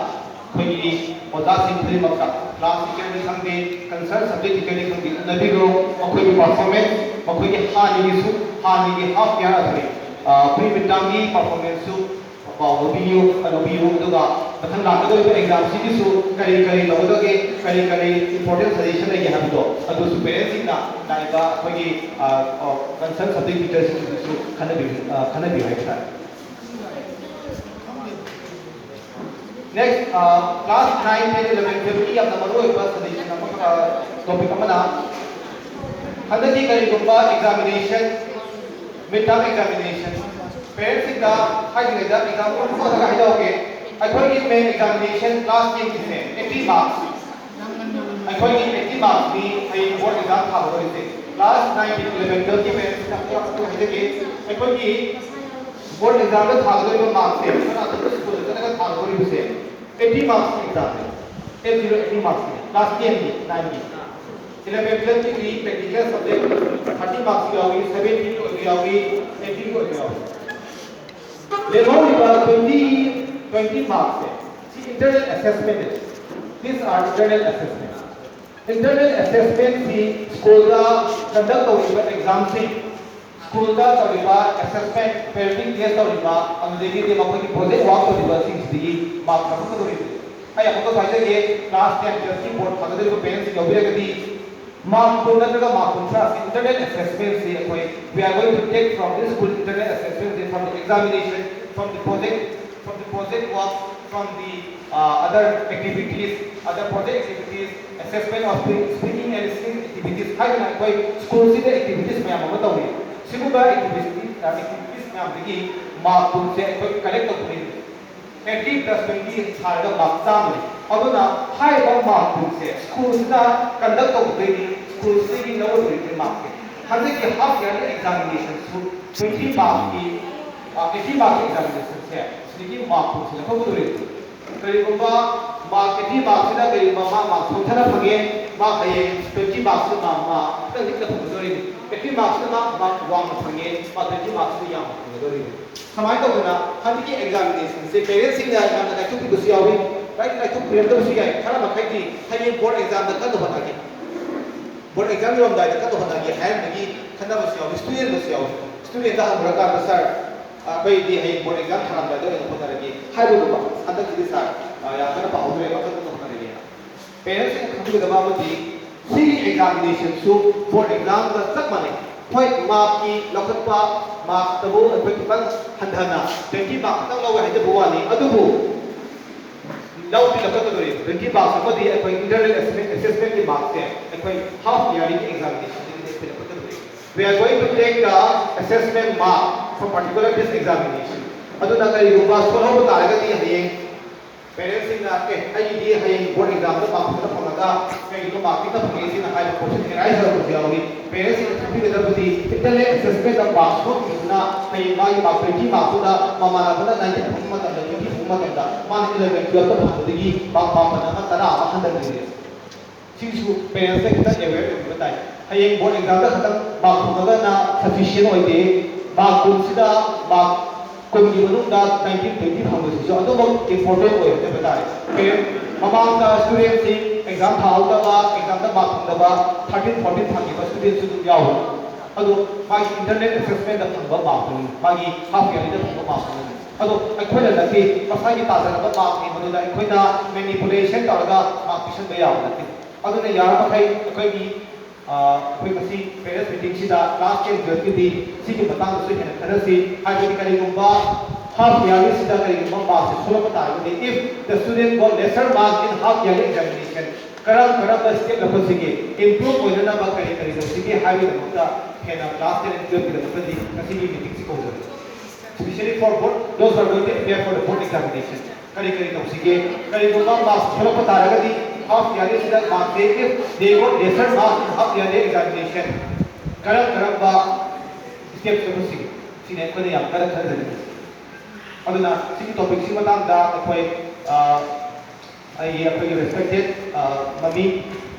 ꯑꯩꯈꯣꯏꯒꯤ ꯑꯣꯖꯥꯁꯤꯡ ꯈꯨꯗꯤꯡꯃꯛꯇ, ꯀ꯭ꯂꯥꯁ ꯇꯤꯆꯔꯅꯤ ꯈꯪꯗꯦ, ꯀꯟꯁꯔꯟ ꯁꯕꯖꯦꯛ ꯇꯤꯆꯔꯅꯤ ꯈꯪꯗꯦ, ꯎꯅꯕꯤꯔꯣ꯫ ꯃꯈꯣꯏꯒꯤ ꯄꯔꯐꯣꯔꯃꯦꯟꯁ, ꯃꯈꯣꯏꯒꯤ ꯍꯥꯟꯅꯒꯤꯁꯨ, ꯍꯥꯟꯅꯒꯤ ꯍꯥꯐ ꯏꯌꯥꯔ ꯑꯁꯤ, ꯄ꯭ꯔꯤ ꯃꯤꯗ ꯇꯥꯔꯝꯒꯤ ꯄꯔꯐꯣꯔꯃꯦꯟꯁꯁꯨ ꯄꯥꯎ ꯂꯧꯕꯤꯌꯨ, ꯂꯧꯕꯤꯌꯨ, ꯑꯗꯨꯒ ꯃꯊꯪ ꯂꯥꯛꯀꯗꯧꯔꯤꯕ ꯑꯦꯛꯖꯥꯝꯁꯤꯒꯤꯁꯨ ꯀꯔꯤ ꯀꯔꯤ ꯇꯧꯒꯗꯒꯦ, ꯀꯔꯤ ꯀꯔꯤ ꯏꯝꯄꯣꯔꯇꯦꯟ ꯁꯖꯦꯁꯟ ꯂꯩꯒꯦ ꯍꯥꯏꯕꯗꯣ ꯑꯗꯨꯁꯨ ꯄꯦꯔꯦꯟꯁꯁꯤꯡꯅ ꯂꯥꯛꯏꯕ ꯑꯩꯈꯣꯏꯒꯤ ꯀꯟꯁꯔꯟ ꯁꯕꯖꯦꯛ ꯇꯤꯆꯔꯁꯤꯡꯗꯁꯨ ꯈꯟꯅꯕꯤꯌꯨ, ꯑ, ꯈꯟꯅꯕꯤꯌꯨ ꯍꯥꯏꯕ ꯇꯥꯔꯦ꯫ Next, class nine, ten, eleven, ꯇꯨꯌꯦꯜꯐꯀꯤ ꯌꯥꯝꯅ ꯃꯔꯨꯑꯣꯏꯕ ꯁꯖꯦꯁꯟ ꯑꯃ, ꯇꯣꯄꯤꯛ ꯑꯃꯅ ꯍꯟꯗꯛꯀꯤ ꯀꯔꯤꯒꯨꯝꯕ ꯑꯦꯛꯖꯥꯃꯤꯅꯦꯁꯟ, ꯃꯤꯗ ꯇꯥꯔꯝ ꯑꯦꯛꯖꯥꯃꯤꯅꯦꯁꯟ, ꯄꯦꯔꯦꯟꯁꯁꯤꯡꯗ ꯍꯥꯏꯗ꯭ꯔꯤꯉꯩꯗ ꯑꯦꯛꯖꯥꯝ ꯄꯨꯝꯅꯃꯛꯇ ꯍꯥꯏꯗꯣꯛꯑꯒꯦ꯫ ꯑꯩꯈꯣꯏꯒꯤ ꯃꯦꯟ ꯑꯦꯛꯖꯥꯃꯤꯅꯦꯁꯟ ꯀ꯭ꯂꯥꯁ ꯇꯦꯟꯒꯤꯁꯦ ꯑꯩꯠꯇꯤ ꯃꯥꯔꯛꯁ, ꯑꯩꯈꯣꯏꯒꯤ ꯑꯩꯠꯇꯤ ꯃꯥꯔꯛꯁꯅꯤ ꯍꯌꯦꯡ ꯕꯣꯔꯗ ꯑꯦꯛꯖꯥꯝ ꯊꯥꯒꯗꯧꯔꯤꯁꯦ꯫ ꯀ꯭ꯂꯥꯁ ꯅꯥꯏꯟ, ꯇꯦꯟ, ꯏꯂꯚꯦꯟ, ꯇꯨꯌꯦꯜꯐꯀꯤ ꯄꯦꯔꯦꯟꯁꯁꯤꯡꯗ ꯑꯃꯨꯛ ꯍꯥꯏꯖꯒꯦ, ꯑꯩꯈꯣꯏꯒꯤ ꯕꯣꯔꯗ ꯑꯦꯛꯖꯥꯝꯗ ꯊꯥꯒꯗꯧꯔꯤꯕ ꯃꯥꯔꯛꯁꯦ, ꯁꯝꯅ ꯍꯥꯏꯔꯕꯗ ꯁ꯭ꯀꯨꯜꯗ ꯆꯠꯂꯒ ꯊꯥꯒꯗꯧꯔꯤꯕꯁꯦ ꯑꯩꯠꯇꯤ ꯃꯥꯔꯛꯁꯀꯤ ꯑꯦꯛꯖꯥꯝꯅꯦ꯫ ꯑꯩꯠ ꯖꯤꯔꯣ ꯑꯩꯠꯇꯤ ꯃꯥꯔꯛꯁꯀꯤ ꯀ꯭ꯂꯥꯁ ꯇꯦꯟꯒꯤ, ꯅꯥꯏꯟꯒꯤ꯫ ꯏꯂꯚꯦꯟ, ꯇꯨꯌꯦꯜꯐꯀꯤꯗꯤ ꯄ꯭ꯔꯦꯛꯇꯤꯀꯦꯜ ꯁꯕꯖꯦꯛ ꯊꯥꯔꯇꯤ ꯃꯥꯔꯛꯁꯀꯤ ꯌꯥꯎꯏ, ꯁꯚꯦꯟꯇꯤꯒꯤ ꯑꯣꯏꯕ ꯌꯥꯎꯏ, ꯑꯩꯠꯇꯤꯒꯤ ꯑꯣꯏꯕ ꯌꯥꯎꯏ꯫ ꯂꯦꯝꯍꯧꯔꯤꯕ ꯇ꯭ꯋꯦꯟꯇꯤ, ꯇ꯭ꯋꯦꯟꯇꯤ ꯃꯥꯔꯛꯁꯦ ꯁꯤ ꯏꯟꯇꯔꯅꯦꯜ ꯑꯦꯁꯦꯁꯃꯦꯟꯅꯦ꯫ These are internal assessment. Internal ꯑꯦꯁꯦꯁꯃꯦꯟꯁꯤ ꯁ꯭ꯀꯨꯜꯗ ꯀꯟꯗꯛ ꯇꯧꯔꯤꯕ ꯑꯦꯛꯖꯥꯝꯁꯤꯡ, ꯁ꯭ꯀꯨꯜꯗ ꯇꯧꯔꯤꯕ ꯑꯦꯁꯦꯁꯃꯦꯟ, ꯄꯦꯔꯦꯟꯇꯤꯡ ꯇꯦꯁ ꯇꯧꯔꯤꯕ, ꯑꯗꯨꯗꯒꯤꯗꯤ ꯃꯈꯣꯏꯒꯤ ꯄ꯭ꯔꯣꯖꯦꯛ ꯋꯥꯔꯛ ꯇꯧꯔꯤꯕꯁꯤꯡꯁꯤꯗꯒꯤ ꯃꯥꯔꯛ ꯈꯟꯒꯠꯀꯗꯧꯔꯤꯕꯅꯤ꯫ ꯑꯩ ꯑꯃꯨꯛꯀꯁꯨ ꯍꯥꯏꯖꯒꯦ, ꯀ꯭ꯂꯥꯁ ꯇꯦꯟ, ꯇꯨꯌꯦꯜꯐꯀꯤ ꯕꯣꯔꯗ ꯊꯥꯒꯗꯧꯔꯤꯕ ꯄꯦꯔꯦꯟꯁꯁꯤꯡ ꯌꯥꯎꯕꯤꯔꯒꯗꯤ ꯃꯥꯔꯛ ꯀꯨꯟ ꯅꯠꯇ꯭ꯔꯒ ꯃꯥꯔꯛ ꯀꯨꯟꯊ꯭ꯔꯥꯁꯤ ꯏꯟꯇꯔꯅꯦꯜ ꯑꯦꯁꯦꯁꯃꯦꯟꯁꯤ ꯑꯩꯈꯣꯏ, we are going to take from this school internal assessment, from the examination, from the project, from the project work, from the uh, other activities, other project activities, assessment of speaking and listening activities ꯍꯥꯏꯗꯅ ꯑꯩꯈꯣꯏ ꯁ꯭ꯀꯨꯜꯁꯤꯗ activities ꯃꯌꯥꯝ ꯑꯃ ꯇꯧꯏ꯫ ꯁꯤꯒꯨꯝꯕ activity activities ꯃꯌꯥꯝꯗꯒꯤ mark ꯀꯨꯟꯁꯦ ꯑꯩꯈꯣꯏ collect ꯇꯧꯗꯣꯏꯅꯤ꯫ Eighty plus twenty ꯊꯥꯔꯒ ꯃꯥꯔꯛ ꯆꯥꯝꯃꯅꯤ꯫ ꯑꯗꯨꯅ ꯍꯥꯏꯔꯤꯕ ꯃꯥꯔꯛ ꯀꯨꯟꯁꯦ ꯁ꯭ꯀꯨꯜꯁꯤꯅ ꯀꯟꯗꯛ ꯇꯧꯗꯣꯏꯅꯤ, ꯁ꯭ꯀꯨꯜꯁꯤꯗꯒꯤ ꯂꯧꯔꯗꯣꯏꯅꯤ ꯃꯥꯔꯛꯁꯦ꯫ ꯍꯟꯗꯛꯀꯤ ꯍꯥꯐ ꯏꯌꯥꯔꯂꯤ ꯑꯦꯛꯖꯥꯃꯤꯅꯦꯁꯟꯁꯨ ꯇ꯭ꯋꯦꯟꯇꯤ ꯃꯥꯔꯛꯀꯤ ꯑꯩꯠꯇꯤ ꯃꯥꯔꯛꯀꯤ ꯑꯦꯛꯖꯥꯃꯤꯅꯦꯁꯟꯁꯦ ꯁꯤꯗꯒꯤ ꯃꯥꯔꯛ ꯀꯨꯟꯁꯦ ꯂꯧꯊꯣꯛꯀꯗꯣꯔꯤꯕꯅꯤ꯫ ꯀꯔꯤꯒꯨꯝꯕ ꯃꯥꯔꯛ ꯑꯩꯠꯇꯤ ꯃꯥꯔꯛꯁꯤꯗ ꯀꯔꯤꯒꯨꯝꯕ ꯃꯥ ꯃꯥꯔꯛ ꯁꯣꯟꯊꯅ ꯐꯪꯉꯦ, ꯃꯥ ꯍꯌꯦꯡ ꯇ꯭ꯋꯦꯟꯇꯤ ꯃꯥꯔꯛꯁꯤꯗ ꯃꯥ ꯃꯥ ꯈꯤꯇꯪ ꯂꯤꯛꯅ ꯐꯪꯒꯗꯣꯔꯤꯅꯤ꯫ ꯑꯩꯠꯇꯤ ꯃꯥꯔꯛꯁꯤꯗ ꯃꯥ ꯃꯥꯔꯛ ꯋꯥꯡꯅ ꯐꯪꯉꯦ, ꯃꯥ ꯇ꯭ꯋꯦꯟꯇꯤ ꯃꯥꯔꯛꯁꯤꯗ ꯌꯥꯝꯅ ꯐꯪꯒꯗꯣꯔꯤꯅꯤ꯫ ꯁꯨꯃꯥꯏꯅ ꯇꯧꯗꯅ ꯍꯟꯗꯛꯀꯤ ꯑꯦꯛꯖꯥꯃꯤꯅꯦꯁꯟꯁꯦ ꯄꯦꯔꯦꯟꯁꯁꯤꯡꯅ ꯌꯥꯝꯅ ꯂꯥꯏꯊꯣꯛꯄꯤꯕꯁꯨ ꯌꯥꯎꯏ, ꯂꯥꯏꯔꯤꯛ ꯂꯥꯏꯊꯣꯛꯄꯤꯔꯛꯇꯕꯁꯨ ꯌꯥꯏ꯫ ꯈꯔ ꯃꯈꯩꯗꯤ ꯍꯌꯦꯡ ꯕꯣꯔꯗ ꯑꯦꯛꯖꯥꯝꯗ ꯀꯟꯅ ꯍꯣꯠꯅꯒꯦ, ꯕꯣꯔꯗ ꯑꯦꯛꯖꯥꯝ ꯌꯧꯔꯝꯗꯥꯏꯗ ꯀꯟꯅ ꯍꯣꯠꯅꯒꯦ ꯍꯥꯏꯔꯝꯕꯒꯤ ꯈꯟꯅꯕꯁꯨ ꯌꯥꯎꯏ, ꯁ꯭ꯇꯨꯗꯦꯟꯕꯁꯨ ꯌꯥꯎꯏ꯫ ꯁ꯭ꯇꯨꯗꯦꯟꯗ ꯍꯪꯕ ꯀꯥꯟꯗ, "ꯁꯥꯔ, ꯑꯩꯈꯣꯏꯗꯤ ꯍꯌꯦꯡ ꯕꯣꯔꯗ ꯑꯦꯛꯖꯥꯝ ꯊꯥꯔꯝꯗꯥꯏꯗ ꯑꯣꯏꯅ ꯍꯣꯠꯅꯔꯒꯦ" ꯍꯥꯏꯕꯒꯨꯝꯕ꯫ "ꯍꯟꯗꯛꯀꯤꯗꯤ ꯁꯥꯔ, ꯑ, ꯌꯥꯝ ꯀꯟꯅ ꯄꯥꯍꯧꯗ꯭ꯔꯦ, ꯃꯊꯪꯗ ꯍꯣꯠꯅꯔꯒꯦ"꯫ ꯄꯦꯔꯦꯟꯁꯁꯤꯡꯅ ꯈꯪꯕꯤꯒꯗꯕ ꯑꯃꯗꯤ ꯁꯤꯒꯤ ꯑꯦꯛꯖꯥꯃꯤꯅꯦꯁꯟꯁꯨ ꯕꯣꯔꯗ ꯑꯦꯛꯖꯥꯝꯒ ꯆꯞ ꯃꯥꯟꯅꯩ꯫ ꯍꯣꯏ, ꯃꯥꯔꯛꯀꯤ ꯂꯧꯈꯠꯄ, ꯃꯥꯔꯛꯇꯕꯨ ꯑꯩꯈꯣꯏ ꯈꯤꯇꯪ ꯍꯟꯊꯅ ꯇ꯭ꯋꯦꯟꯇꯤ ꯃꯥꯔꯛ ꯈꯛꯇꯪ ꯂꯧꯋꯦ ꯍꯥꯏꯖꯕ ꯋꯥꯅꯤ, ꯑꯗꯨꯕꯨ ꯂꯧꯗꯤ ꯂꯧꯈꯠꯀꯗꯧꯔꯤ꯫ ꯇ꯭ꯋꯦꯟꯇꯤ ꯃꯥꯔꯛꯁ ꯑꯃꯗꯤ ꯑꯩꯈꯣꯏ ꯏꯟꯇꯔꯅꯦꯜ ꯑꯦꯁꯦꯁꯃꯦꯟꯒꯤ ꯃꯥꯔꯛꯁꯦ ꯑꯩꯈꯣꯏ ꯍꯥꯐ ꯏꯌꯥꯔꯂꯤ ꯑꯦꯛꯖꯥꯃꯤꯅꯦꯁꯟꯗꯒꯤ ꯑꯩꯈꯣꯏ ꯂꯧꯈꯠꯀꯗꯧꯔꯤ꯫ We are going to take the assessment mark from particular this examination. ꯑꯗꯨꯅ ꯀꯔꯤꯒꯨꯝꯕ ꯁꯣꯜꯍꯧꯕ ꯇꯥꯔꯒꯗꯤ ꯍꯌꯦꯡ ꯄꯦꯔꯦꯟꯁꯁꯤꯡꯅ, "ꯑꯦ, ꯑꯩꯒꯤꯗꯤ ꯍꯌꯦꯡ ꯕꯣꯔꯗ ꯑꯦꯛꯖꯥꯝꯗ ꯃꯥꯔꯛ ꯐꯖꯅ ꯐꯪꯉꯒ ꯀꯩꯒꯤꯅꯣ ꯃꯥꯔꯛ ꯄꯤꯛꯅ ꯐꯪꯉꯛꯏꯁꯤꯅ?" ꯍꯥꯏꯕ ꯀꯣꯏꯁꯟ ꯑꯦꯔꯥꯏꯁ ꯇꯧꯔꯛꯄꯁꯨ ꯌꯥꯎꯏ꯫ ꯄꯦꯔꯦꯟꯁꯁꯤꯡꯅ ꯈꯪꯕꯤꯒꯗꯕꯗꯤ ꯏꯟꯇꯔꯅꯦꯜ ꯑꯦꯁꯦꯁꯃꯦꯟꯗ ꯃꯥꯔꯛ ꯁꯣꯟꯈꯤꯕꯗꯨꯅ ꯍꯌꯦꯡ ꯃꯥꯒꯤ ꯃꯥꯔꯛ ꯇ꯭ꯋꯦꯟꯇꯤ ꯃꯥꯔꯛꯇꯨꯅ ꯃꯃꯥꯟꯅꯕꯅ ꯅꯥꯏꯟꯇꯤ ꯐꯪꯕ ꯃꯇꯝꯗ, ꯇ꯭ꯋꯦꯟꯇꯤ ꯐꯪꯕ ꯃꯇꯝꯗ ꯃꯥꯅ ꯏꯂꯚꯦꯟ ꯇꯨꯌꯦꯜꯞꯇ ꯐꯪꯕꯗꯒꯤ ꯃꯥꯔꯛ ꯃꯥꯄꯟ ꯑꯃ, ꯇꯔꯥ ꯑꯃ ꯍꯟꯊꯈ꯭ꯔꯤꯁꯦ꯫ ꯁꯤꯒꯤꯁꯨ ꯄꯦꯔꯦꯟꯁꯇ ꯈꯤꯇꯪ ꯑꯦꯋꯦꯌꯔ ꯑꯣꯏꯕꯤꯕ ꯇꯥꯏ꯫ ꯍꯌꯦꯡ ꯕꯣꯔꯗ ꯑꯦꯛꯖꯥꯝꯗ ꯈꯛꯇꯪ ꯃꯥꯔꯛ ꯐꯪꯉꯒꯅ ꯁꯐꯤꯁꯤꯌꯦꯟ ꯑꯣꯏꯗꯦ꯫ ꯃꯥꯔꯛ ꯀꯨꯟꯁꯤꯗ ꯃꯥꯔꯛ ꯀꯨꯟꯒꯤ ꯃꯅꯨꯡꯗ ꯅꯥꯏꯟꯇꯤꯟ, ꯇ꯭ꯋꯦꯟꯇꯤ ꯐꯪꯕꯁꯤꯁꯨ ꯑꯗꯨꯃꯛ ꯏꯝꯄꯣꯔꯇꯦꯟ ꯑꯣꯏ ꯍꯥꯏꯕ ꯇꯥꯔꯦ꯫ ꯀꯩ-, ꯃꯃꯥꯡꯗ ꯁ꯭ꯇꯨꯗꯦꯟꯁꯤꯡ ꯑꯦꯛꯖꯥꯝ ꯊꯥꯍꯧꯗꯕ, ꯑꯦꯛꯖꯥꯝꯗ ꯃꯥꯔꯛ ꯐꯪꯗꯕ, ꯊꯥꯔꯇꯤꯟ, ꯐꯣꯔꯇꯤꯟ ꯐꯪꯈꯤꯕ ꯁ꯭ꯇꯨꯗꯦꯟꯁꯨ ꯑꯗꯨꯝ ꯌꯥꯎꯏ꯫ ꯑꯗꯣ ꯃꯥꯒꯤ ꯏꯟꯇꯔꯅꯦꯜ ꯑꯦꯁꯦꯁꯃꯦꯟꯗ ꯐꯪꯕ ꯃꯥꯔꯛꯇꯨꯅꯤ, ꯃꯥꯒꯤ ꯍꯥꯐ ꯏꯌꯥꯔꯂꯤꯗ ꯐꯪꯕ ꯃꯥꯔꯛꯇꯨꯅꯤ꯫ ꯑꯗꯣ ꯑꯩꯈꯣꯏꯅ ꯅꯠꯇꯦ, ꯃꯁꯥꯒꯤ ꯇꯥꯖꯔꯕ ꯃꯥꯔꯛꯅꯤ, ꯃꯗꯨꯗ ꯑꯩꯈꯣꯏꯅ ꯃꯦꯅꯤꯄꯨꯂꯦꯁꯟ ꯇꯧꯔꯒ ꯃꯥꯔꯛ ꯄꯤꯁꯟꯕ ꯌꯥꯕ ꯅꯠꯇꯦ꯫ ꯑꯗꯨꯅ ꯌꯥꯔꯤꯃꯈꯩ ꯑꯩꯈꯣꯏꯒꯤ, ꯑ, ꯑꯩꯈꯣꯏ ꯉꯁꯤ ꯄꯦꯔꯦꯟꯁ ꯃꯤꯇꯤꯡꯁꯤꯗ ꯀ꯭ꯂꯥꯁ ꯇꯦꯟ, ꯇꯨꯌꯦꯜꯞꯀꯤꯗꯤ ꯁꯤꯒꯤ ꯃꯇꯥꯡꯗꯁꯨ ꯍꯦꯟꯅ ꯈꯟꯅꯁꯤ꯫ ꯍꯥꯏꯕꯗꯤ ꯀꯔꯤꯒꯨꯝꯕ ꯍꯥꯐ ꯏꯌꯥꯔꯂꯤꯁꯤꯗ ꯀꯔꯤꯒꯨꯝꯕ ꯃꯥꯔꯛꯁꯦ ꯁꯣꯜꯂꯛꯄ ꯇꯥꯔꯒꯗꯤ, if the student got lesser marks in half yearly examination, ꯀꯔꯝ ꯀꯔꯝꯕ ꯁ꯭ꯇꯦꯞ ꯂꯧꯈꯠꯁꯤꯒꯦ, ꯏꯝꯄ꯭ꯔꯨꯚ ꯑꯣꯏꯅꯅꯕ ꯀꯔꯤ ꯀꯔꯤ ꯇꯧꯁꯤꯒꯦ ꯍꯥꯏꯕꯒꯤꯗꯃꯛꯇ ꯍꯦꯟꯅ ꯀ꯭ꯂꯥꯁ ꯇꯦꯟ ꯑꯦꯟ ꯇꯨꯌꯦꯜꯐꯀꯤꯗꯃꯛꯇꯗꯤ ꯉꯁꯤꯒꯤ ꯃꯤꯇꯤꯡꯁꯤ ꯀꯧꯖꯕꯅꯤ꯫ Specially for both those who are going to appear for the board examination, ꯀꯔꯤ ꯀꯔꯤ ꯇꯧꯁꯤꯒꯦ? ꯀꯔꯤꯒꯨꯝꯕ ꯃꯥꯔꯛ ꯁꯣꯜꯂꯛꯄ ꯇꯥꯔꯒꯗꯤ half ꯌꯥꯔꯂꯤꯁꯤꯗ ꯃꯥꯔꯛꯁꯦ, if they got lesser marks in half yearly examination, ꯀꯔꯝ ꯀꯔꯝꯕ ꯁ꯭ꯇꯦꯞ ꯂꯧꯈꯠꯁꯤꯒꯦ? ꯁꯤꯅꯤ ꯑꯩꯈꯣꯏꯅ ꯌꯥꯝ ꯀꯟꯅ ꯈꯟꯅꯖꯅꯤꯡꯉꯤꯁꯦ꯫ ꯑꯗꯨꯅ ꯁꯤꯒꯤ ꯇꯣꯄꯤꯛꯁꯤꯒꯤ ꯃꯇꯥꯡꯗ ꯑꯩꯈꯣꯏ ꯑ, ꯑꯩꯒꯤ ꯑꯩꯈꯣꯏꯒꯤ ꯔꯦꯁꯄꯦꯛꯇꯦꯠ ꯃꯃꯤ,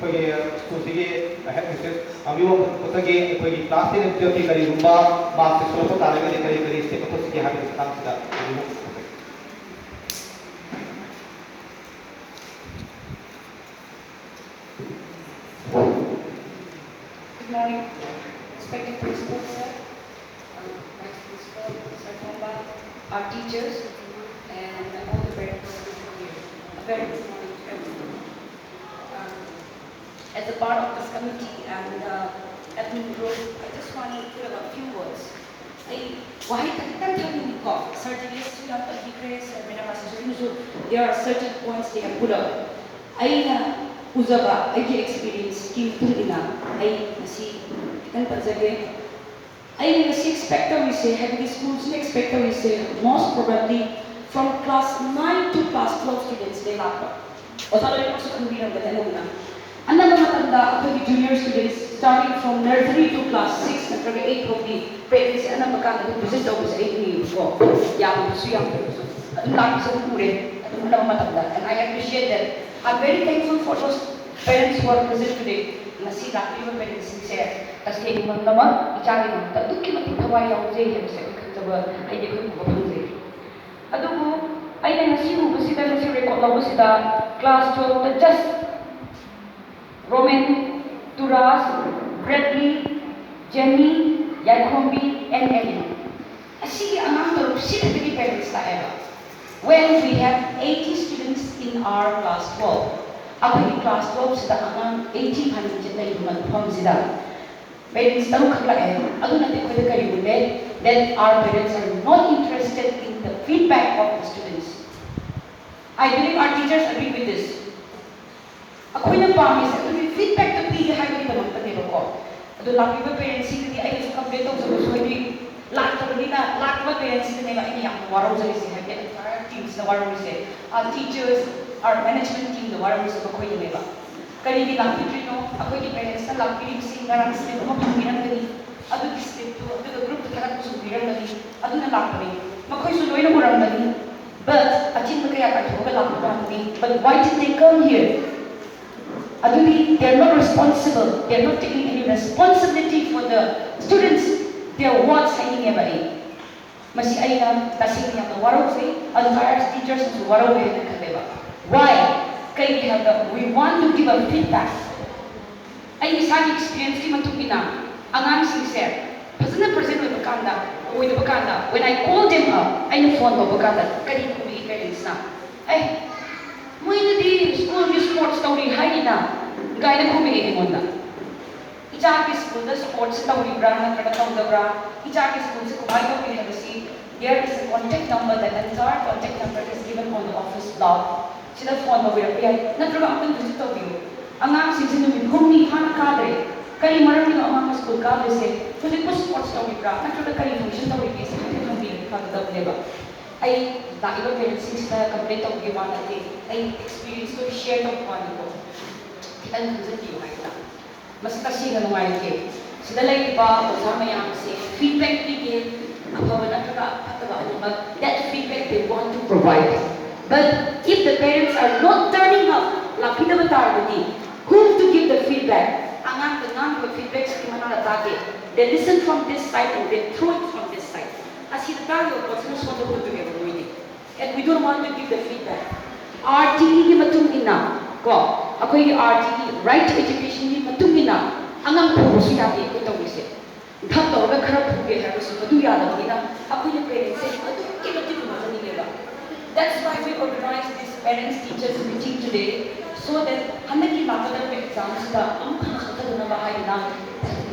ꯑꯩꯈꯣꯏꯒꯤ ꯁ꯭ꯀꯨꯜꯁꯤꯒꯤ ꯍꯦꯗ ꯃꯤꯁꯇ꯭ꯔꯦꯁ ꯃꯃꯤ ꯋꯥꯐꯝ ꯄꯨꯊꯒꯦ꯫ ꯑꯩꯈꯣꯏꯒꯤ ꯀ꯭ꯂꯥꯁ ꯇꯦꯟ ꯑꯦꯟ ꯇꯨꯌꯦꯜꯐꯀꯤ ꯀꯔꯤꯒꯨꯝꯕ ꯃꯥꯔꯛꯁꯦ ꯁꯣꯜꯂꯛꯄ ꯇꯥꯔꯒꯗꯤ ꯀꯔꯤ ꯀꯔꯤ ꯁ꯭ꯇꯦꯞ ꯂꯧꯈꯠꯁꯤꯒꯦ ꯍꯥꯏꯕꯒꯤ ꯃꯇꯥꯡꯁꯤꯗ ꯃꯃꯤ ꯋꯥꯐꯝ ꯄꯨꯊꯒꯦ꯫ Good morning, respected principal sir, uh, vice principal, sir Thomba, our teachers, and all the parents who are here. A very good morning to everyone. Um, as a part of this committee and uh, admin group, I just want to put up a few words. ꯑꯩ ꯋꯥꯍꯩ ꯈꯛꯇꯪ ꯊꯝꯅꯤꯡꯉꯤꯀꯣ꯫ ꯁꯥꯔ ꯖꯤꯂꯤꯌꯁꯁꯨ ꯌꯥꯝ ꯄꯟꯕꯤꯈ꯭ꯔꯦ, ꯁꯥꯔ madam ꯑꯁꯤꯁꯨ ꯑꯩꯅꯁꯨ, there are certain points they have put up. ꯑꯩꯅ ꯎꯖꯕ ꯑꯩꯒꯤ ꯑꯦꯛꯁꯄꯤꯔꯤꯌꯦꯟꯁꯀꯤ ꯃꯇꯨꯡ ꯏꯟꯅ ꯑꯩ ꯉꯁꯤ ꯈꯤꯇꯪ ꯄꯟꯖꯒꯦ꯫ ꯑꯩꯅ ꯉꯁꯤ ꯑꯦꯛꯁꯄꯦꯛ ꯇꯧꯔꯤꯁꯦ, ꯍꯥꯏꯕꯗꯤ ꯁ꯭ꯀꯨꯜꯁꯤꯅ ꯑꯦꯛꯁꯄꯦꯛ ꯇꯧꯔꯤꯁꯦ, most probably from class nine to class twelve ꯁ꯭ꯇꯨꯗꯦꯟꯠꯁꯇꯩ ꯂꯥꯛꯄ꯫ ꯑꯣꯖꯥ ꯂꯣꯏꯅꯃꯛꯁꯨ ꯈꯪꯕꯤꯔꯝꯒꯅꯤ ꯑꯅꯝꯕꯅ꯫ ꯑꯅꯝꯕ ꯃꯇꯝꯗ ꯑꯩꯈꯣꯏꯒꯤ junior students starting from nursery to class six ꯅꯠꯇ꯭ꯔꯒ eight ꯐꯥꯎꯒꯤ ꯄꯦꯔꯦꯟꯠꯁꯦ ꯑꯅꯝꯕ ꯀꯥꯟꯗ ꯑꯗꯨꯝ ꯚꯤꯖꯤꯠ ꯇꯧꯕꯁꯦ ꯑꯩ ꯎꯏꯌꯦꯕꯀꯣ꯫ ꯌꯥꯝꯕꯁꯨ ꯌꯥꯝꯗꯕꯁꯨ ꯑꯗꯨꯝ ꯂꯥꯛꯄꯁꯦ ꯑꯗꯨꯝ ꯎꯔꯦ ꯑꯗꯨꯝ ꯑꯅꯝꯕ ꯃꯇꯝꯗ꯫ And I appreciate that. I'm very thankful for those parents who are present today. ꯉꯁꯤ ꯂꯥꯛꯄꯤꯔꯤꯕ ꯄꯦꯔꯦꯟꯠꯁꯤꯡꯁꯦ ꯇꯁꯦꯡꯅꯃꯛ ꯏꯆꯥꯒꯤꯗꯃꯛꯇ ꯑꯗꯨꯛꯀꯤ ꯃꯇꯤꯛ ꯊꯋꯥꯏ ꯌꯥꯎꯖꯩ ꯍꯥꯏꯕꯁꯦ ꯑꯩꯈꯣꯏ ꯈꯪꯖꯕ, ꯑꯩꯗꯤ ꯑꯩꯈꯣꯏ ꯎꯕ ꯐꯪꯖꯩ꯫ ꯑꯗꯨꯕꯨ ꯑꯩꯅ ꯉꯁꯤ ꯎꯕꯁꯤꯗ, ꯉꯁꯤ ꯔꯦꯀꯣꯔꯗ ꯂꯧꯕꯁꯤꯗ class twelve just ꯔꯣꯃꯦꯟ, ꯇꯨꯔꯥꯁ, Bradley, Jemmy, Yaikhombi, and Eli. ꯑꯁꯤꯒꯤ ꯑꯉꯥꯡ ꯇꯔꯨꯛ ꯁꯤ ꯈꯛꯇꯒꯤ ꯄꯦꯔꯦꯟꯠꯁ ꯂꯥꯛꯑꯦꯕ꯫ When we have eighty students in our class twelve, ꯑꯩꯈꯣꯏꯒꯤ class twelve ꯁꯤꯗ ꯑꯉꯥꯡ eighty ꯐꯥꯅ ꯂꯩꯕ ꯃꯐꯝꯁꯤꯗ ꯄꯦꯔꯦꯟꯠꯁ ꯇꯔꯨꯛ ꯈꯛ ꯂꯥꯛꯑꯦ꯫ ꯑꯗꯨꯅꯗꯤ ꯑꯩꯈꯣꯏꯗ ꯀꯔꯤ ꯎꯠꯂꯦ? That our parents are not interested in the feedback of the students. I believe our teachers agree with this. ꯑꯩꯈꯣꯏ ꯄꯥꯝꯃꯤꯁꯦ ꯑꯗꯨꯒꯤ ꯐꯤꯗꯕꯦꯛꯇꯣ ꯄꯤꯒꯦ ꯍꯥꯏꯕꯒꯤꯗꯃꯛꯇꯅꯦꯕꯀꯣ꯫ ꯑꯗꯣ ꯂꯥꯛꯄꯤꯕ ꯄꯦꯔꯦꯟꯁꯁꯤꯡꯗꯗꯤ ꯑꯩꯅꯁꯨ ꯀꯝꯄ꯭ꯂꯦꯟ ꯇꯧꯖꯕꯁꯨ ꯍꯥꯏꯗꯤ ꯂꯥꯛꯇꯕꯅꯤꯅ, ꯂꯥꯛꯇꯕ ꯄꯦꯔꯦꯟꯁꯁꯤꯗꯅꯦꯕ ꯑꯩꯅ ꯌꯥꯝ ꯋꯥꯔꯧꯖꯔꯤꯁꯦ, ꯍꯥꯏꯗꯤ ꯑꯦꯟꯇꯥꯌꯔ ꯇꯤꯝꯁꯤꯗ ꯋꯥꯔꯧꯔꯤꯁꯦ, our teachers, our management teamꯗ ꯋꯥꯔꯧꯔꯤꯁꯦ ꯃꯈꯣꯏꯗꯅꯦꯕ꯫ ꯀꯔꯤꯒꯤ ꯂꯥꯛꯄꯤꯗ꯭ꯔꯤꯅꯣ? ꯑꯩꯈꯣꯏꯒꯤ ꯄꯦꯔꯦꯟꯁꯇ ꯂꯥꯛꯄꯤꯔꯤꯕꯁꯤ ꯉꯔꯥꯡ ꯁ꯭ꯂꯤꯞ ꯑꯃ ꯐꯪꯕꯤꯔꯝꯒꯅꯤ, ꯑꯗꯨꯒꯤ ꯁ꯭ꯂꯤꯞꯇꯨ ꯑꯗꯨꯒ ꯒ꯭ꯔꯨꯞꯇ ꯊꯥꯒꯠꯄꯁꯨ ꯎꯕꯤꯔꯝꯒꯅꯤ, ꯑꯗꯨꯅ ꯂꯥꯛꯄꯅꯤ꯫ ꯃꯈꯣꯏꯁꯨ ꯂꯣꯏꯅ ꯎꯔꯝꯒꯅꯤ, but ꯑꯆꯤꯟꯕ ꯀꯌꯥ ꯀꯥꯏꯊꯣꯛꯑꯒ ꯂꯥꯛꯄ ꯉꯥꯛꯇꯅꯤ꯫ But why did they come here? ꯑꯗꯨꯗꯤ they are not responsible, they are not taking any responsibility for the students, their words ꯍꯥꯏꯅꯤꯡꯉꯦꯕ ꯑꯩ꯫ ꯃꯁꯤ ꯑꯩꯅ ꯇꯁꯦꯡꯅ ꯌꯥꯝꯅ ꯋꯥꯔꯧꯖꯩ, ꯑꯗꯨ ꯇꯥꯔꯁ ꯇꯤꯆꯔꯁꯤꯡꯁꯨ ꯋꯥꯔꯧꯋꯦ ꯍꯥꯏꯅ ꯈꯜꯂꯦꯕ꯫ Why? ꯀꯩꯒꯤ ꯍꯥꯏꯕꯗ we want to give a feedback. ꯑꯩ ꯏꯁꯥꯒꯤ ꯑꯦꯛꯁꯄꯤꯔꯤꯌꯦꯟꯁꯀꯤ ꯃꯇꯨꯡ ꯏꯟꯅ ꯑꯉꯥꯡꯁꯤꯡꯁꯦ ꯐꯖꯅ ꯄ꯭ꯔꯖꯦꯟ ꯑꯣꯏꯕ ꯀꯥꯟꯗ, ꯑꯣꯏꯗꯕ ꯀꯥꯟꯗ, when I call them up, ꯑꯩꯅ ꯐꯣꯟ ꯇꯧꯕ ꯀꯥꯟꯗ ꯀꯔꯤ ꯈꯨꯝꯃꯛꯏ ꯄꯦꯔꯦꯟꯁꯅ? "ꯑꯦ, ꯃꯣꯏꯅꯗꯤ ꯁ꯭ꯀꯨꯜꯒꯤ ꯁ꯭ꯄꯣꯔꯠꯁ ꯇꯧꯔꯤ ꯍꯥꯏꯔꯤꯅ" ꯀꯥꯏꯅ ꯈꯨꯝꯃꯛꯑꯦ ꯑꯩꯉꯣꯟꯗ꯫ ꯏꯆꯥꯒꯤ ꯁ꯭ꯀꯨꯜꯗ ꯁ꯭ꯄꯣꯔꯠꯁ ꯇꯧꯔꯤꯕ꯭ꯔꯥ ꯅꯠꯇ꯭ꯔꯒ ꯇꯧꯗꯕ꯭ꯔꯥ, ꯏꯆꯥꯒꯤ ꯁ꯭ꯀꯨꯜꯁꯦ ꯀꯃꯥꯏꯅ ꯇꯧꯔꯤ ꯍꯥꯏꯕꯁꯤ, there is a contact number, the entire contact number is given on the office block. ꯁꯤꯗ ꯐꯣꯟ ꯇꯧꯕꯤꯔꯛꯄ ꯌꯥꯏ, ꯅꯠꯇ꯭ꯔꯒ ꯑꯃꯨꯛꯇꯪ ꯚꯤꯖꯤꯠ ꯇꯧꯕꯤꯌꯨ꯫ ꯑꯉꯥꯡꯁꯤꯡꯁꯦ ꯅꯨꯃꯤꯠ ꯍꯨꯝꯅꯤ ꯐꯥꯅ ꯀꯥꯗ꯭ꯔꯦ, ꯀꯔꯤ ꯃꯔꯝꯒꯤꯅꯣ ꯑꯉꯥꯡ ꯁ꯭ꯀꯨꯜ ꯀꯥꯗ꯭ꯔꯤꯁꯦ? ꯍꯧꯖꯤꯛꯄꯨ ꯁ꯭ꯄꯣꯔꯠꯁ ꯇꯧꯔꯤꯕ꯭ꯔꯥ ꯅꯠꯇ꯭ꯔꯒ ꯀꯔꯤ ꯐꯪꯁꯟ ꯇꯧꯔꯤꯒꯦ? ꯁꯤ ꯈꯤꯇꯪ ꯍꯪꯕꯤꯔꯗꯤ ꯐꯒꯗꯕꯅꯦꯕ꯫ ꯑꯩ ꯂꯥꯛꯏꯕ ꯄꯦꯔꯦꯟꯠꯁꯤꯡꯁꯤꯗ ꯀꯝꯄ꯭ꯂꯦꯟ ꯇꯧꯕꯒꯤ ꯋꯥ ꯅꯠꯇꯦ, ꯑꯩ ꯑꯦꯛꯁꯄꯤꯔꯤꯌꯦꯟꯁꯇꯣ ꯁꯤꯌꯔ ꯇꯧꯕ ꯋꯥꯅꯤꯀꯣ꯫ ꯈꯤꯇꯪ ꯈꯟꯖꯟꯕꯤꯌꯨ ꯍꯥꯏꯕ꯫ ꯃꯁꯤ ꯇꯁꯦꯡꯅ ꯅꯨꯡꯉꯥꯏꯇꯦ꯫ ꯁꯤꯗ ꯂꯩꯔꯤꯕ ꯑꯣꯖꯥ ꯃꯌꯥꯝꯁꯦ ꯐꯤꯗꯕꯦꯛ ꯄꯤꯒꯦ, ꯑꯐꯕ ꯅꯠꯇ꯭ꯔꯒ ꯐꯠꯇꯕ ꯑꯅꯤꯃꯛ, that feedback they want to provide. But if the parents are not turning up, ꯂꯥꯛꯄꯤꯗꯕ ꯇꯥꯔꯒꯗꯤ, who to give the feedback? ꯑꯉꯥꯡꯗ ꯉꯥꯡꯕ ꯐꯤꯗꯕꯦꯛꯁꯤꯒꯤ ꯃꯅꯥꯗ ꯇꯥꯗꯦ꯫ They listen from this side and they throw it from this side. ꯑꯁꯤꯗ ꯇꯥꯔꯤꯕ ꯄꯣꯠꯁꯤꯅ ꯁꯣꯝꯗ ꯍꯨꯟꯗꯣꯛꯑꯦꯕ ꯃꯣꯏꯗꯤ꯫ And we don't want to give the feedback. R T ꯏꯒꯤ ꯃꯇꯨꯡ ꯏꯟꯅ ꯀꯣ, ꯑꯩꯈꯣꯏꯒꯤ R T E, right to ꯑꯦꯖꯨꯀꯦꯁꯟꯒꯤ ꯃꯇꯨꯡ ꯏꯟꯅ ꯑꯉꯥꯡ ꯐꯨꯕꯁꯨ ꯌꯥꯗꯦ ꯑꯩꯈꯣꯏ ꯇꯧꯔꯤꯁꯦ꯫ ꯙꯞ ꯇꯧꯔꯒ ꯈꯔ ꯐꯨꯒꯦ ꯍꯥꯏꯕꯁꯨ ꯑꯗꯨ ꯌꯥꯗꯕꯅꯤꯅ ꯑꯩꯈꯣꯏꯅ ꯄꯦꯔꯦꯟꯠꯁꯦ ꯑꯗꯨꯛꯀꯤ ꯃꯇꯤꯛ ꯋꯥꯍꯟꯅꯤꯡꯉꯦꯕ꯫ That's why we organize this parents teachers meeting today, so that ꯍꯟꯗꯛꯀꯤ ꯂꯥꯛꯀꯗꯧꯔꯤꯕ ꯑꯦꯛꯖꯥꯝꯁꯤꯗ ꯑꯃꯨꯛ ꯍꯟꯅ ꯁꯣꯛꯊꯗꯅꯕ ꯍꯥꯏꯗꯅ,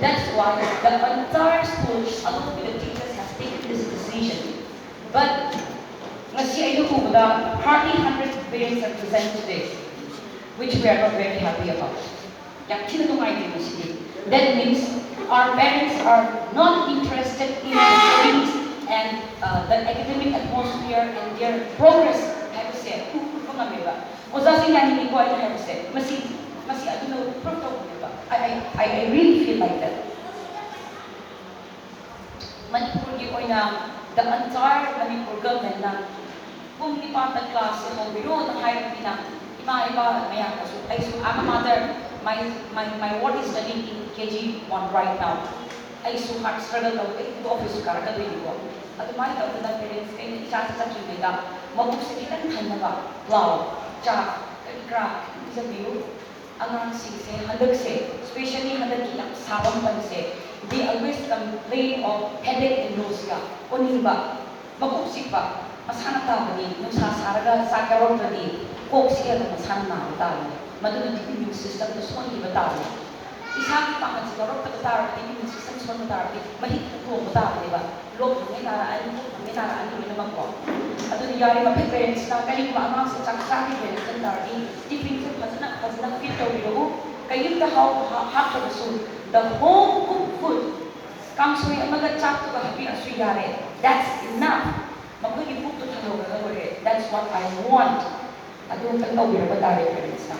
that's why the entire school along with the teachers has taken this decision. But ꯉꯁꯤ ꯑꯩꯅ ꯎꯕꯗ hardly hundred parents are present today. which we are not very happy about. ꯌꯥꯝ ꯊꯤꯅ ꯅꯨꯡꯉꯥꯏꯇꯦ ꯃꯁꯤꯗꯤ. That means our parents are not interested in the studies and uh, the academic atmosphere and their progress ꯍꯥꯏꯕꯁꯦ ꯎ- ꯎꯠꯄ ꯉꯝꯃꯦꯕ. ꯑꯣꯖꯥꯁꯤꯡ ꯌꯥꯅꯤꯡꯉꯤꯀꯣ ꯑꯩꯅ ꯍꯥꯏꯕꯁꯦ, ꯃꯁꯤ ꯃꯁꯤ ꯑꯗꯨꯅ prove ꯇꯧꯕꯅꯦꯕ. I, I, I I really feel like that. ꯃꯅꯤꯄꯨꯔꯒꯤ ꯑꯣꯏꯅ the entire ꯃꯅꯤꯄꯨꯔ ꯒꯚꯔꯟꯃꯦꯟꯅ ꯄꯨꯡ ꯅꯤꯄꯥꯟꯗ ꯀ꯭ꯂꯥꯁꯁꯦ ꯍꯧꯕꯤꯔꯣꯅ ꯍꯥꯏꯔꯕꯅꯤꯅ, ꯏꯃꯥ ꯏꯄꯥ ꯃꯌꯥꯝꯅꯁꯨ, ꯑꯩꯁꯨ I'm a mother, my my my ward is studying in K G one right now. ꯑꯩꯁꯨ hard struggle ꯇꯧꯋꯦ, ꯑꯩ ꯑꯣꯐꯤꯁꯁꯨ ꯀꯥꯔꯛꯀꯗꯣꯏꯅꯤꯀꯣ. ꯑꯗꯨꯃꯥꯏꯅ ꯇꯧꯗꯅ ꯄꯦꯔꯦꯟꯁꯈꯩꯅ ꯏꯆꯥꯁꯦ ꯆꯠꯇ꯭ꯔꯤꯉꯩꯗ ꯃꯕꯨꯛꯁꯦ ꯈꯤꯇꯪ ꯊꯟꯅꯕ ꯄ꯭ꯂꯥꯎ, ꯆꯥ, ꯀꯔꯤ ꯀꯔꯥ ꯈꯤꯇꯪ ꯄꯤꯖꯕꯤꯌꯨ꯫ ꯑꯉꯥꯡꯁꯤꯡꯁꯦ ꯍꯟꯗꯛꯁꯦ, specially ꯍꯟꯗꯛꯀꯤ ꯌꯥꯝ ꯁꯥꯕ ꯃꯇꯝꯁꯦ, they always complain of headache and nausea, ꯑꯣꯅꯤꯡꯕ, ꯃꯀꯣꯛ ꯆꯤꯛꯄ, ꯃꯁꯥꯅ ꯇꯥꯕꯅꯤ, ꯅꯨꯡꯁꯥ ꯁꯥꯔꯒ ꯆꯥꯛ ꯌꯥꯎꯔꯛꯇ꯭ꯔꯗꯤ ꯀꯣꯛ ꯆꯤꯛꯑꯒ ꯃꯁꯥꯅ ꯅꯥꯕ ꯇꯥꯕꯅꯤ꯫ ꯃꯗꯨꯅꯗꯤ immune systemꯗ ꯁꯣꯟꯈꯤꯕ ꯇꯥꯕꯅꯤ꯫ ꯏꯁꯥꯒꯤ ꯄꯥꯡꯒꯜꯁꯦ ꯌꯥꯎꯔꯛꯇꯕ ꯇꯥꯔꯒꯗꯤ, immune system ꯁꯣꯟꯕ ꯇꯥꯔꯒꯗꯤ ꯃꯍꯤꯛ ꯇꯣꯡꯕ ꯇꯥꯕꯅꯦꯕ꯫ ꯂꯣꯛ ꯊꯨꯡꯉꯦ ꯅꯥꯔꯛꯑꯅꯤ, ꯄꯨꯛ ꯊꯨꯡꯉꯦ ꯅꯥꯔꯛꯑꯅꯤ ꯂꯣꯏꯅꯃꯛꯀꯣ꯫ ꯑꯗꯨꯅ ꯌꯥꯔꯤꯃꯈꯩ parentsꯅ ꯀꯔꯤꯒꯨꯝꯕ ꯑꯉꯥꯡꯁꯦ ꯆꯥꯛ ꯆꯥꯗ꯭ꯔꯤꯉꯩꯗ ꯈꯟ ꯇꯥꯔꯗꯤ, tiffinꯁꯦ ꯐꯖꯅ ꯐꯖꯅ feed ꯇꯧꯕꯤꯔꯛꯎ꯫ ꯀꯩꯝꯇ ꯍꯥꯎ ꯍꯥ- ꯍꯥꯞꯇ꯭ꯔꯕꯁꯨ, the home cooked food, ꯀꯥꯡꯁꯣꯏ ꯑꯃꯒ ꯆꯥꯛꯇꯨꯒ ꯍꯥꯞꯄꯤꯔꯛꯑꯁꯨ ꯌꯥꯔꯦ꯫ That's enough. ꯃꯈꯣꯏꯒꯤ ꯄꯨꯛꯇꯨ ꯊꯜꯍꯧꯔꯒ ꯂꯣꯏꯔꯦ꯫ That's what I want. ꯑꯗꯨ ꯑꯝꯇꯪ ꯇꯧꯕꯤꯔꯝꯕ ꯇꯥꯔꯦ parentsꯅ꯫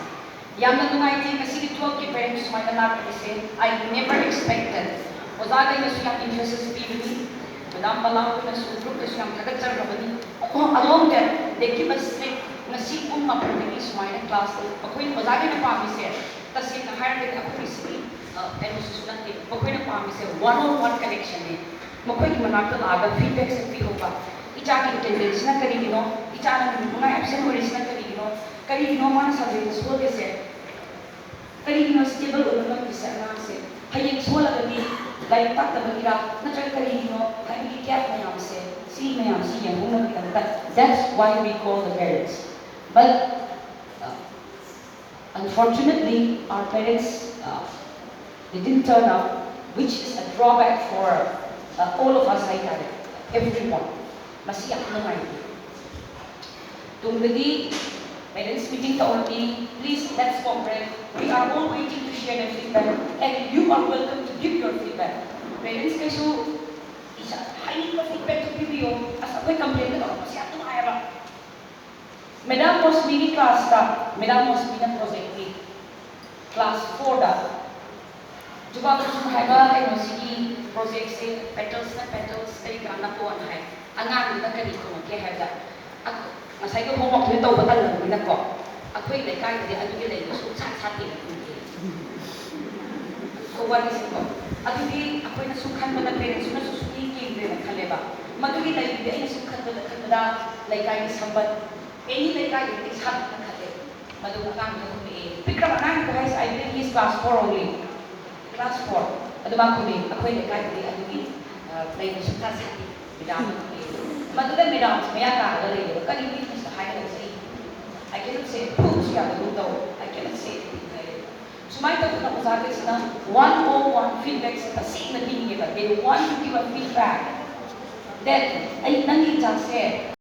ꯌꯥꯝꯅ ꯅꯨꯡꯉꯥꯏꯇꯦ ꯉꯁꯤꯒꯤ twelfthꯀꯤ parents ꯁꯨꯃꯥꯏꯅ ꯂꯥꯛꯄꯤꯕꯁꯦ꯫ I never expected. ꯑꯣꯖꯥꯈꯩꯅꯁꯨ ꯌꯥꯝ emphasis ꯄꯤꯕꯅꯤ, madam ꯕꯂꯥ ꯍꯣꯏꯅꯁꯨ groupꯇꯁꯨ ꯌꯥꯝ ꯊꯥꯒꯠꯆꯈ꯭ꯔꯕꯅꯤ꯫ Along that, they give us slip. ꯉꯁꯤ ꯄꯨꯡ ꯃꯥꯄꯟꯗꯒꯤ ꯁꯨꯃꯥꯏꯅ class ꯇꯧ꯫ ꯑꯩꯈꯣꯏ ꯑꯣꯖꯥꯈꯩꯅ ꯄꯥꯝꯃꯤꯁꯦ, ꯇꯁꯦꯡꯅ ꯍꯥꯏꯔꯒꯗꯤ ꯑꯩꯈꯣꯏꯒꯤ ꯁꯤꯒꯤ ꯀꯩꯅꯣꯁꯤꯁꯨ ꯅꯠꯇꯦ꯫ ꯃꯈꯣꯏꯅ ꯄꯥꯝꯃꯤꯁꯦ one on one connectionꯅꯦ꯫ ꯃꯈꯣꯏꯒꯤ ꯃꯅꯥꯛꯇ ꯂꯥꯛꯑꯒ feedbackꯁꯦ ꯄꯤꯍꯧꯕ꯫ ꯏꯆꯥꯒꯤ attendanceꯁꯤꯅ ꯀꯔꯤꯒꯤꯅꯣ? ꯏꯆꯥꯅ ꯅꯨꯃꯤꯠ ꯃꯉꯥ absent ꯑꯣꯏꯔꯤꯁꯤꯅ ꯀꯔꯤꯒꯤꯅꯣ? ꯀꯔꯤꯒꯤꯅꯣ ꯃꯥꯅ subjectꯇ ꯁꯣꯜꯂꯤꯁꯦ? ꯀꯔꯤꯒꯤꯅꯣ stable ꯑꯣꯏꯕ ꯉꯝꯗ꯭ꯔꯤꯁꯦ ꯑꯉꯥꯡꯁꯦ? ꯍꯌꯦꯡ ꯁꯣꯜꯂꯒꯗꯤ ꯂꯥꯏꯔꯤꯛ ꯇꯥꯛꯇꯕꯒꯤꯔꯥ? ꯅꯠꯇ꯭ꯔꯒ ꯀꯔꯤꯒꯤꯅꯣ? ꯍꯥꯏꯕꯒꯤ gap ꯃꯌꯥꯝꯁꯦ, ꯁꯤ ꯃꯌꯥꯝꯁꯤ ꯌꯦꯡꯍꯧꯅꯕꯒꯤꯗꯃꯛꯇ, that's why we call the parents. But uh, unfortunately, our parents uh, they didn't turn up, which is a drawback for uh, all of us, ꯍꯥꯏꯇꯥꯔꯦ, everyone. ꯃꯁꯤ ꯌꯥꯝ ꯅꯨꯡꯉꯥꯏꯇꯦ꯫ ꯇꯨꯡꯗꯗꯤ Parents meeting ꯇꯧꯔꯅꯤ, please let's cooperate. We are all waiting to share the feedback and you are welcome to give your feedback. Parents ꯀꯩꯁꯨ ꯏꯁꯥ ꯍꯥꯏꯅꯤꯡꯕ feedback two ꯄꯤꯕꯤꯌꯣ꯫ ꯑꯁ ꯑꯩꯈꯣꯏ complain ꯒ ꯇꯧꯔꯛꯄꯁꯦ ꯌꯥꯝ ꯅꯨꯡꯉꯥꯏꯌꯦꯕ꯫ Madam ꯃꯣꯁꯃꯤꯒꯤ class ꯇ, Madam ꯃꯣꯁꯃꯤꯅ project ꯄꯤ class four ꯗ꯫ ꯖꯨꯕꯥ ꯀꯨꯁꯨꯝ ꯍꯥꯏꯕ ꯀꯩꯅꯣꯁꯤꯒꯤ project ꯁꯦ petals ꯅ petals ꯀꯩ ꯀꯥꯟꯅ ꯀꯣꯟ ꯍꯥꯏ꯫ ꯑꯉꯥꯡꯗꯨꯅ ꯀꯔꯤ ꯈꯨꯝꯃꯛꯀꯦ ꯍꯥꯏꯕꯗ, ꯑꯩꯈꯣꯏ ꯉꯁꯥꯏꯒꯤ homework ꯇꯨꯗꯤ ꯇꯧꯕ ꯇꯜꯂꯕꯅꯤꯅꯀꯣ, ꯑꯩꯈꯣꯏ ꯂꯩꯀꯥꯏꯗꯗꯤ ꯑꯗꯨꯒꯤ ꯂꯩꯗꯣ ꯁꯨꯡꯁꯥꯠ ꯁꯥꯠꯇꯦꯅ ꯈꯨꯝꯃꯛꯑꯦ꯫ ꯀꯣ ꯋꯥꯔꯤꯁꯦꯀꯣ꯫ ꯑꯗꯨꯗꯤ ꯑꯩꯈꯣꯏꯅ ꯁꯨꯝ ꯈꯟꯕꯗ parents ꯅꯁꯨ ꯁꯨꯝ ꯌꯦꯡꯗ꯭ꯔꯦꯅ ꯈꯜꯂꯦꯕ꯫ ꯃꯗꯨꯒꯤ ꯂꯩꯗꯨꯗꯤ ꯑꯩꯅ ꯁꯨꯝ ꯈꯟꯕꯗ ꯈꯟꯕꯗ ꯂꯩꯀꯥꯏꯒꯤ ꯁꯝꯕꯟ, any ꯂꯩꯀꯥꯏꯒꯤ ꯃꯇꯤꯛ ꯁꯥꯠꯄꯅ ꯈꯜꯂꯦ꯫ ꯃꯗꯨ ꯑꯉꯥꯡꯗꯨꯅ ꯈꯨꯝꯃꯛꯑꯦ꯫ ꯄꯤꯛꯈ꯭ꯔꯕ ꯑꯉꯥꯡꯗꯣ ꯍꯥꯏꯁꯦ, I believe he is class four only. Class four꯫ ꯑꯗꯨ ꯃꯥ ꯈꯨꯝꯃꯤ, "ꯑꯩꯈꯣꯏ ꯂꯩꯀꯥꯏꯗꯗꯤ ꯑꯗꯨꯒꯤ, ꯑ, ꯂꯩꯗꯣ ꯁꯨꯡꯁꯥꯠ ꯁꯥꯠꯇꯦ, madam" ꯅ ꯈꯨꯝꯃꯤ꯫ ꯃꯗꯨꯗ madam ꯁꯦ ꯃꯌꯥ ꯀꯥꯔꯒ ꯂꯩꯌꯦꯕ꯫ "ꯀꯔꯤꯅꯣ ꯃꯤꯁꯅ ꯍꯥꯏꯒꯗꯕꯁꯦ? ꯑꯩ, I cannot say, ꯐꯨꯕꯁꯨ ꯌꯥꯗꯒꯨꯝ ꯇꯧ, I cannot say anything" ꯍꯥꯏꯔꯦ꯫ ꯁꯨꯃꯥꯏꯅ ꯇꯧꯗꯅ ꯑꯣꯖꯥꯈꯩꯁꯤꯅ one on one feedback ꯁꯦ ꯇꯁꯦꯡꯅ ꯄꯤꯅꯤꯡꯉꯦꯕ꯫ They want to give a feedback that ꯑꯩ ꯅꯪꯒꯤ ꯆꯥꯛꯁꯦ